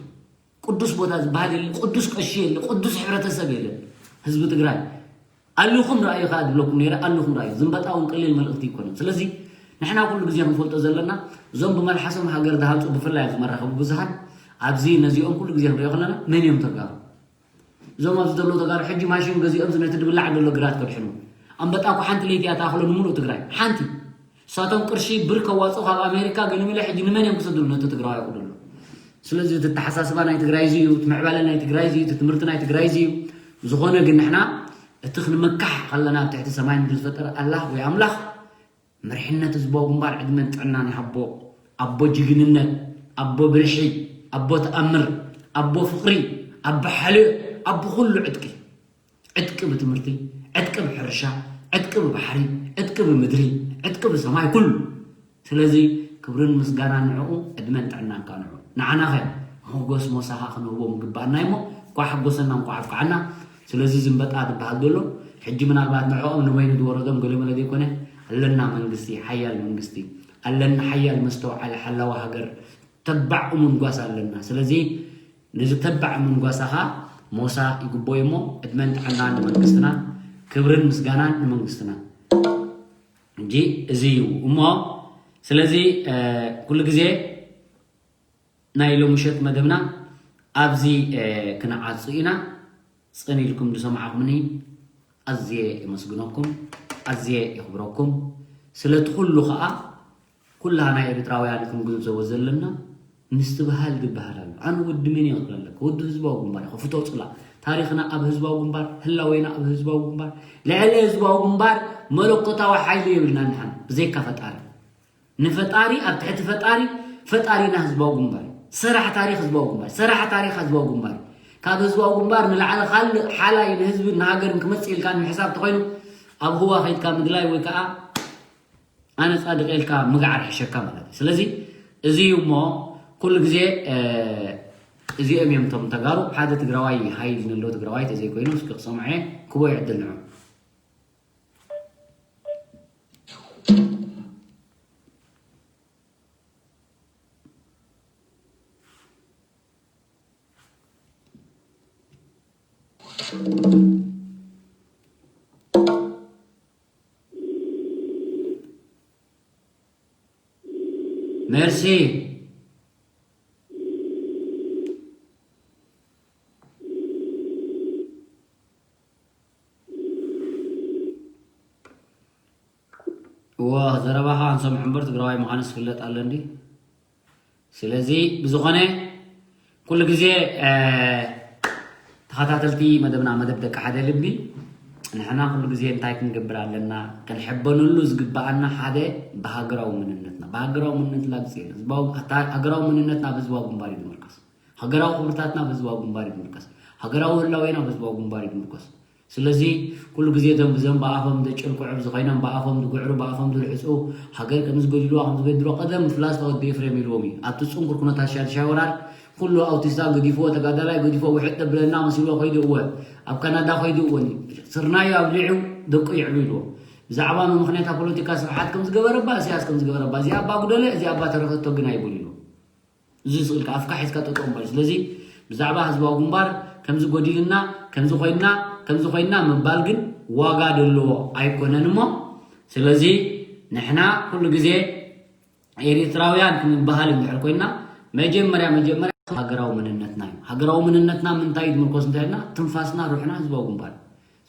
ቅዱስ ቦታ ዝበሃል የለ ቅዱስ ቀሺ የለ ቅዱስ ሕብረተሰብ የለ ህዝቢ ትግራይ ኣሉኹም ራእዩ ከዓ ዝብለኩም ነረ ኣሉኹም ራእዩ ዝንበጣ እውን ቀሊል መልእክቲ ይኮነን ስለዚ ንሕና ኩሉ ግዜ ክንፈልጦ ዘለና እዞም ብመልሓሶም ሃገር ዝሃንፁ ብፍላይ ኣብዚ መራኸቢ ብዙሃን ኣብዚ ነዚኦም ኩሉ ግዜ ክንሪኦ ከለና መን እዮም ተጋሩ እዞም ኣብዚ ዘለዉ ተጋሩ ሕጂ ማሽን ገዚኦም ነቲ ድብላዕ ዘሎ ግራት ከድሕኑ ኣንበጣ እኮ ሓንቲ ለይቲ እያ ተኣኽሎ ንምሉእ ትግራይ ሓንቲ እሳቶም ቅርሺ ብር ከዋፅኡ ካብ ኣሜሪካ ገለመለ ሕጂ ንመን እዮም ክሰድሉ ነቲ ትግራዋይ ክደሎ ስለዚ እቲ ኣተሓሳስባ ናይ ትግራይ እዚ እዩ እቲ ምዕባለ ናይ ትግራይ እዚ እቲ ትምህርቲ ናይ ትግራይ እዚ እዩ ዝኾነ ግን ንሕና እቲ ክንመካሕ ከለና ኣብ ትሕቲ ሰማይ ምድሪ ዝፈጠረ ኣላህ ወይ ኣምላኽ መሪሕነት ህዝባዊ ግንባር ዕድመን ጥዕናን ይሃቦ ኣቦ ጅግንነት ኣቦ ብልሒ ኣቦ ተኣምር ኣቦ ፍቕሪ ኣቦ ሓልዮ ኣቦ ኩሉ ዕጥቂ ዕጥቂ ብትምህርቲ፣ ዕጥቂ ብሕርሻ፣ ዕጥቂ ብባሕሪ፣ ዕጥቂ ብምድሪ፣ ዕጥቂ ብሰማይ ኩሉ። ስለዚ ክብርን ምስጋናን ንዕኡ ዕድመን ጥዕናን ከዓ ንዕኡ። ንዓናኸ ሞጎስ ሞሳኻ ክንህቦም ይግበኣና እዩሞ እንኳዕ ሓጎሰና እንኳዕ ኣብቅዓና። ስለዚ ዝንበጣ ዝበሃል ዘሎ ሕጂ ምናልባት ንዕኦም ንበይኑ ዝወረዶም ገለመለ ዘይኮነ ኣለና መንግስቲ ሓያል መንግስቲ ኣለና ሓያል መስተውዓሊ ሓላዊ ሃገር ተባዕ እሙን ጓሳ ኣለና። ስለዚ ነዚ ተባዕ እሙን ጓሳኻ ሞሳ ይግቦ እሞ ዕድመን ጥዕናን ንመንግስትና፣ ክብርን ምስጋናን ንመንግስትና። እንጂ እዚ እዩ እሞ። ስለዚ ኩሉ ግዜ ናይ ሎምሸት መደብና ኣብዚ ክንዓጹ ኢና። ጽን ኢልኩም ዝሰማዕኩምኒ ኣዝየ የመስግነኩም፣ ኣዝየ የኽብረኩም። ስለቲ ኩሉ ኸኣ ኩላና ኤርትራውያን ክንግንዘቦ ዘለና ምስትብሃል ዝበሃል ኣሎ። ኣነ ወዲ መን እየ ክብል ኣለካ? ወዲ ህዝባዊ ግንባር እየ። ክፍቶ ጽላ። ታሪኽና ኣብ ህዝባዊ ግንባር፣ ህላዌና ኣብ ህዝባዊ ግንባር። ልዕሊ ህዝባዊ ግንባር መለኮታዊ ሓይሊ የብልናን ንሕና ብዘይካ ፈጣሪ። ንፈጣሪ፣ ኣብ ትሕቲ ፈጣሪ፣ ፈጣሪና ህዝባዊ ግንባር እዩ። ሰራሕ ታሪኽ ህዝባዊ ግንባር፣ ሰራሕ ታሪኽ ህዝባዊ ግንባር እዩ። ካብ ህዝባዊ ግንባር ንላዕሊ ካልእ ሓላይ ንህዝብን ንሃገርን ክመጽእ ኢልካ ንምሕሳብ ተኾይኑ ኣብ ህዋ ከይድካ ምድላይ ወይ ከዓ ኣነ ጻድቕ ኢልካ ምግዓር ይሕሸካ ማለት እዩ። ስለዚ እዚ እዩ እሞ ኩሉ ግዜ እዚኦም እዮም እቶም ተጋሩ። ሓደ ትግራዋይ ሓይል ንሎ ትግራዋይ ተዘይኮይኑ እስኪ ክሰምዐ ክቦ ይዕድል ንዑ። ሜርሲ። እወ፣ ዘረባኻ ክንሰምዕ እምበር ትግራዋይ ምዃንስ ክፍለጥ ኣሎ እንዲ። ስለዚ ብዝኾነ ኩሉ ግዜ ተኸታተልቲ መደብና፣ መደብ ደቂ ሓደ ልቢ፣ ንሕና ኩሉ ግዜ እንታይ ክንገብር ኣለና? ክንሕበነሉ ዝግብኣና ሓደ ብሃገራዊ መንነትና። ብሃገራዊ መንነትና ግዜ የለን። ህዝባዊ፣ ኣታ-፣ ሃገራዊ መንነትና ኣብ ህዝባዊ ግንባር እዩ ዝምርኮስ። ሃገራዊ ክብርታትና ኣብ ህዝባዊ ግንባር እዩ ዝምርኮስ። ሃገራዊ ህላዌና ኣብ ህዝባዊ ግንባር እዩ ዝምርኮስ። ስለዚ ኩሉ ግዜ እቶም ብዘም ብኣፎም ዘጨልቅዑ፣ ብዝኾይኖም ብኣፎም ዝጉዕሩ፣ ብኣፎም ዝርሕፁ፣ ሃገር ከም ዝጎድልዋ ከም ዝገድልዋ ቀደም ፍላስታ ወዲ ኤፍሬም ኢልዎም እዩ። ኣብቲ ፅንኩር ኩነታት ሻድሻይ ወራር ኩሉ ኣውቲስታ ገዲፍዎ፣ ተጋዳላይ ገዲፍዎ፣ ውሕጥ ደብለና መሲልዎ ከይዱ እወ፣ ኣብ ካናዳ ከይዱ እወ፣ ስርናዩ ኣብሊዑ ደቁ ይዕሉ ኢልዎ። ብዛዕባ መምኽነያታ ፖለቲካ ስብሓት ከም ዝገበረ እባ፣ እስያስ ከም ዝገበረ እባ፣ እዚኣ እባ ጉደለ፣ እዚኣ እባ ተረፈቶ ግን ኣይበሉ ኢልዎ። እዚ ስእልካ ኣፍካ ሒዝካ ጠጠው ምባል። ስለዚ ብዛዕባ ህዝባዊ ግንባር ከምዚ ጎዲልና፣ ከምዚ ኮይና፣ ከምዚ ኮይና ምባል ግን ዋጋ ዘለዎ ኣይኮነን እሞ፣ ስለዚ ንሕና ኩሉ ግዜ ኤርትራውያን ክንበሃል እንድሕር ኮይና፣ መጀመርያ፣ መጀመርያ ሃገራዊ መንነትና እዩ። ሃገራዊ መንነትና ምንታይ እዩ ዝምርኮስ እንተልና፣ ትንፋስና፣ ሩሕና ህዝባዊ ግንባር።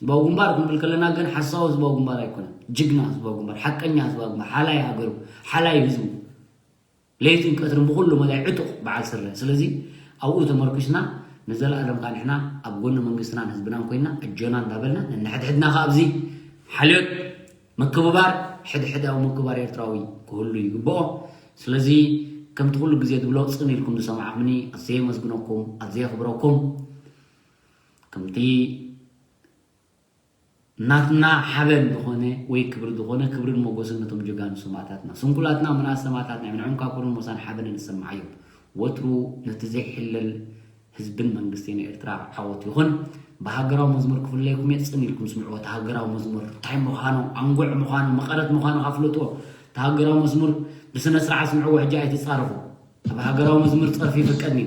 ህዝባዊ ግንባር ክንብል ከለና ግን ሓሳዊ ህዝባዊ ግንባር ኣይኮነን። ጅግና ህዝባዊ ግንባር፣ ሓቀኛ ህዝባዊ ግንባር፣ ሓላይ ሃገሩ፣ ሓላይ ህዝቡ። ለይትን ቀትርን ብኹሉ መዳይ ዕጡቕ በዓል ስረ። ስለዚ ኣብኡ ተመርኩስና ንዘለኣለም ከኣ ንሕና ኣብ ጎኒ መንግስትናን ህዝብናን ኮይና ኣጆና እንዳበልና ነንሕድሕድና ከኣ ኣብዚ ሓልዮት ምክብባር፣ ሕድሕዳዊ ምክብባር ኤርትራዊ ክህሉ ይግብኦ። ስለዚ ከምቲ ኩሉ ግዜ ዝብሎ ጽን ኢልኩም ዝሰማዕኩምኒ ኣዝየ የመስግነኩም፣ ኣዝየ የኽብረኩም። ከምቲ ናትና ሓበን ዝኾነ ወይ ክብሪ ዝኾነ ክብርን ሞጎስን ነቶም ጀጋኑ ሰማእታትና። ስንኩላትና ምንኣስ ሰማእታትና እዮም። ንዕኦም ካብ ክብርን ሞሳን ሓበንን ንሰማዓዮም። ወትሩ ነቲ ዘይሕለል ህዝብን መንግስትን ኤርትራ ዓወት ይኹን። ብሃገራዊ መዝሙር ክፍለየኩም እየ፣ ጽን ኢልኩም ስምዕዎ። እቲ ሃገራዊ መዝሙር እንታይ ምዃኑ፣ ኣንጉዕ ምዃኑ፣ መቐረት ምዃኑ ካፍለጥዎ። እቲ ሃገራዊ መዝሙር ብስነ ስርዓት ስምዕዎ፣ ሕጂ ኣይትጻረፉ። ኣብ ሃገራዊ መዝሙር ጸርፊ ይፍቀድኒ።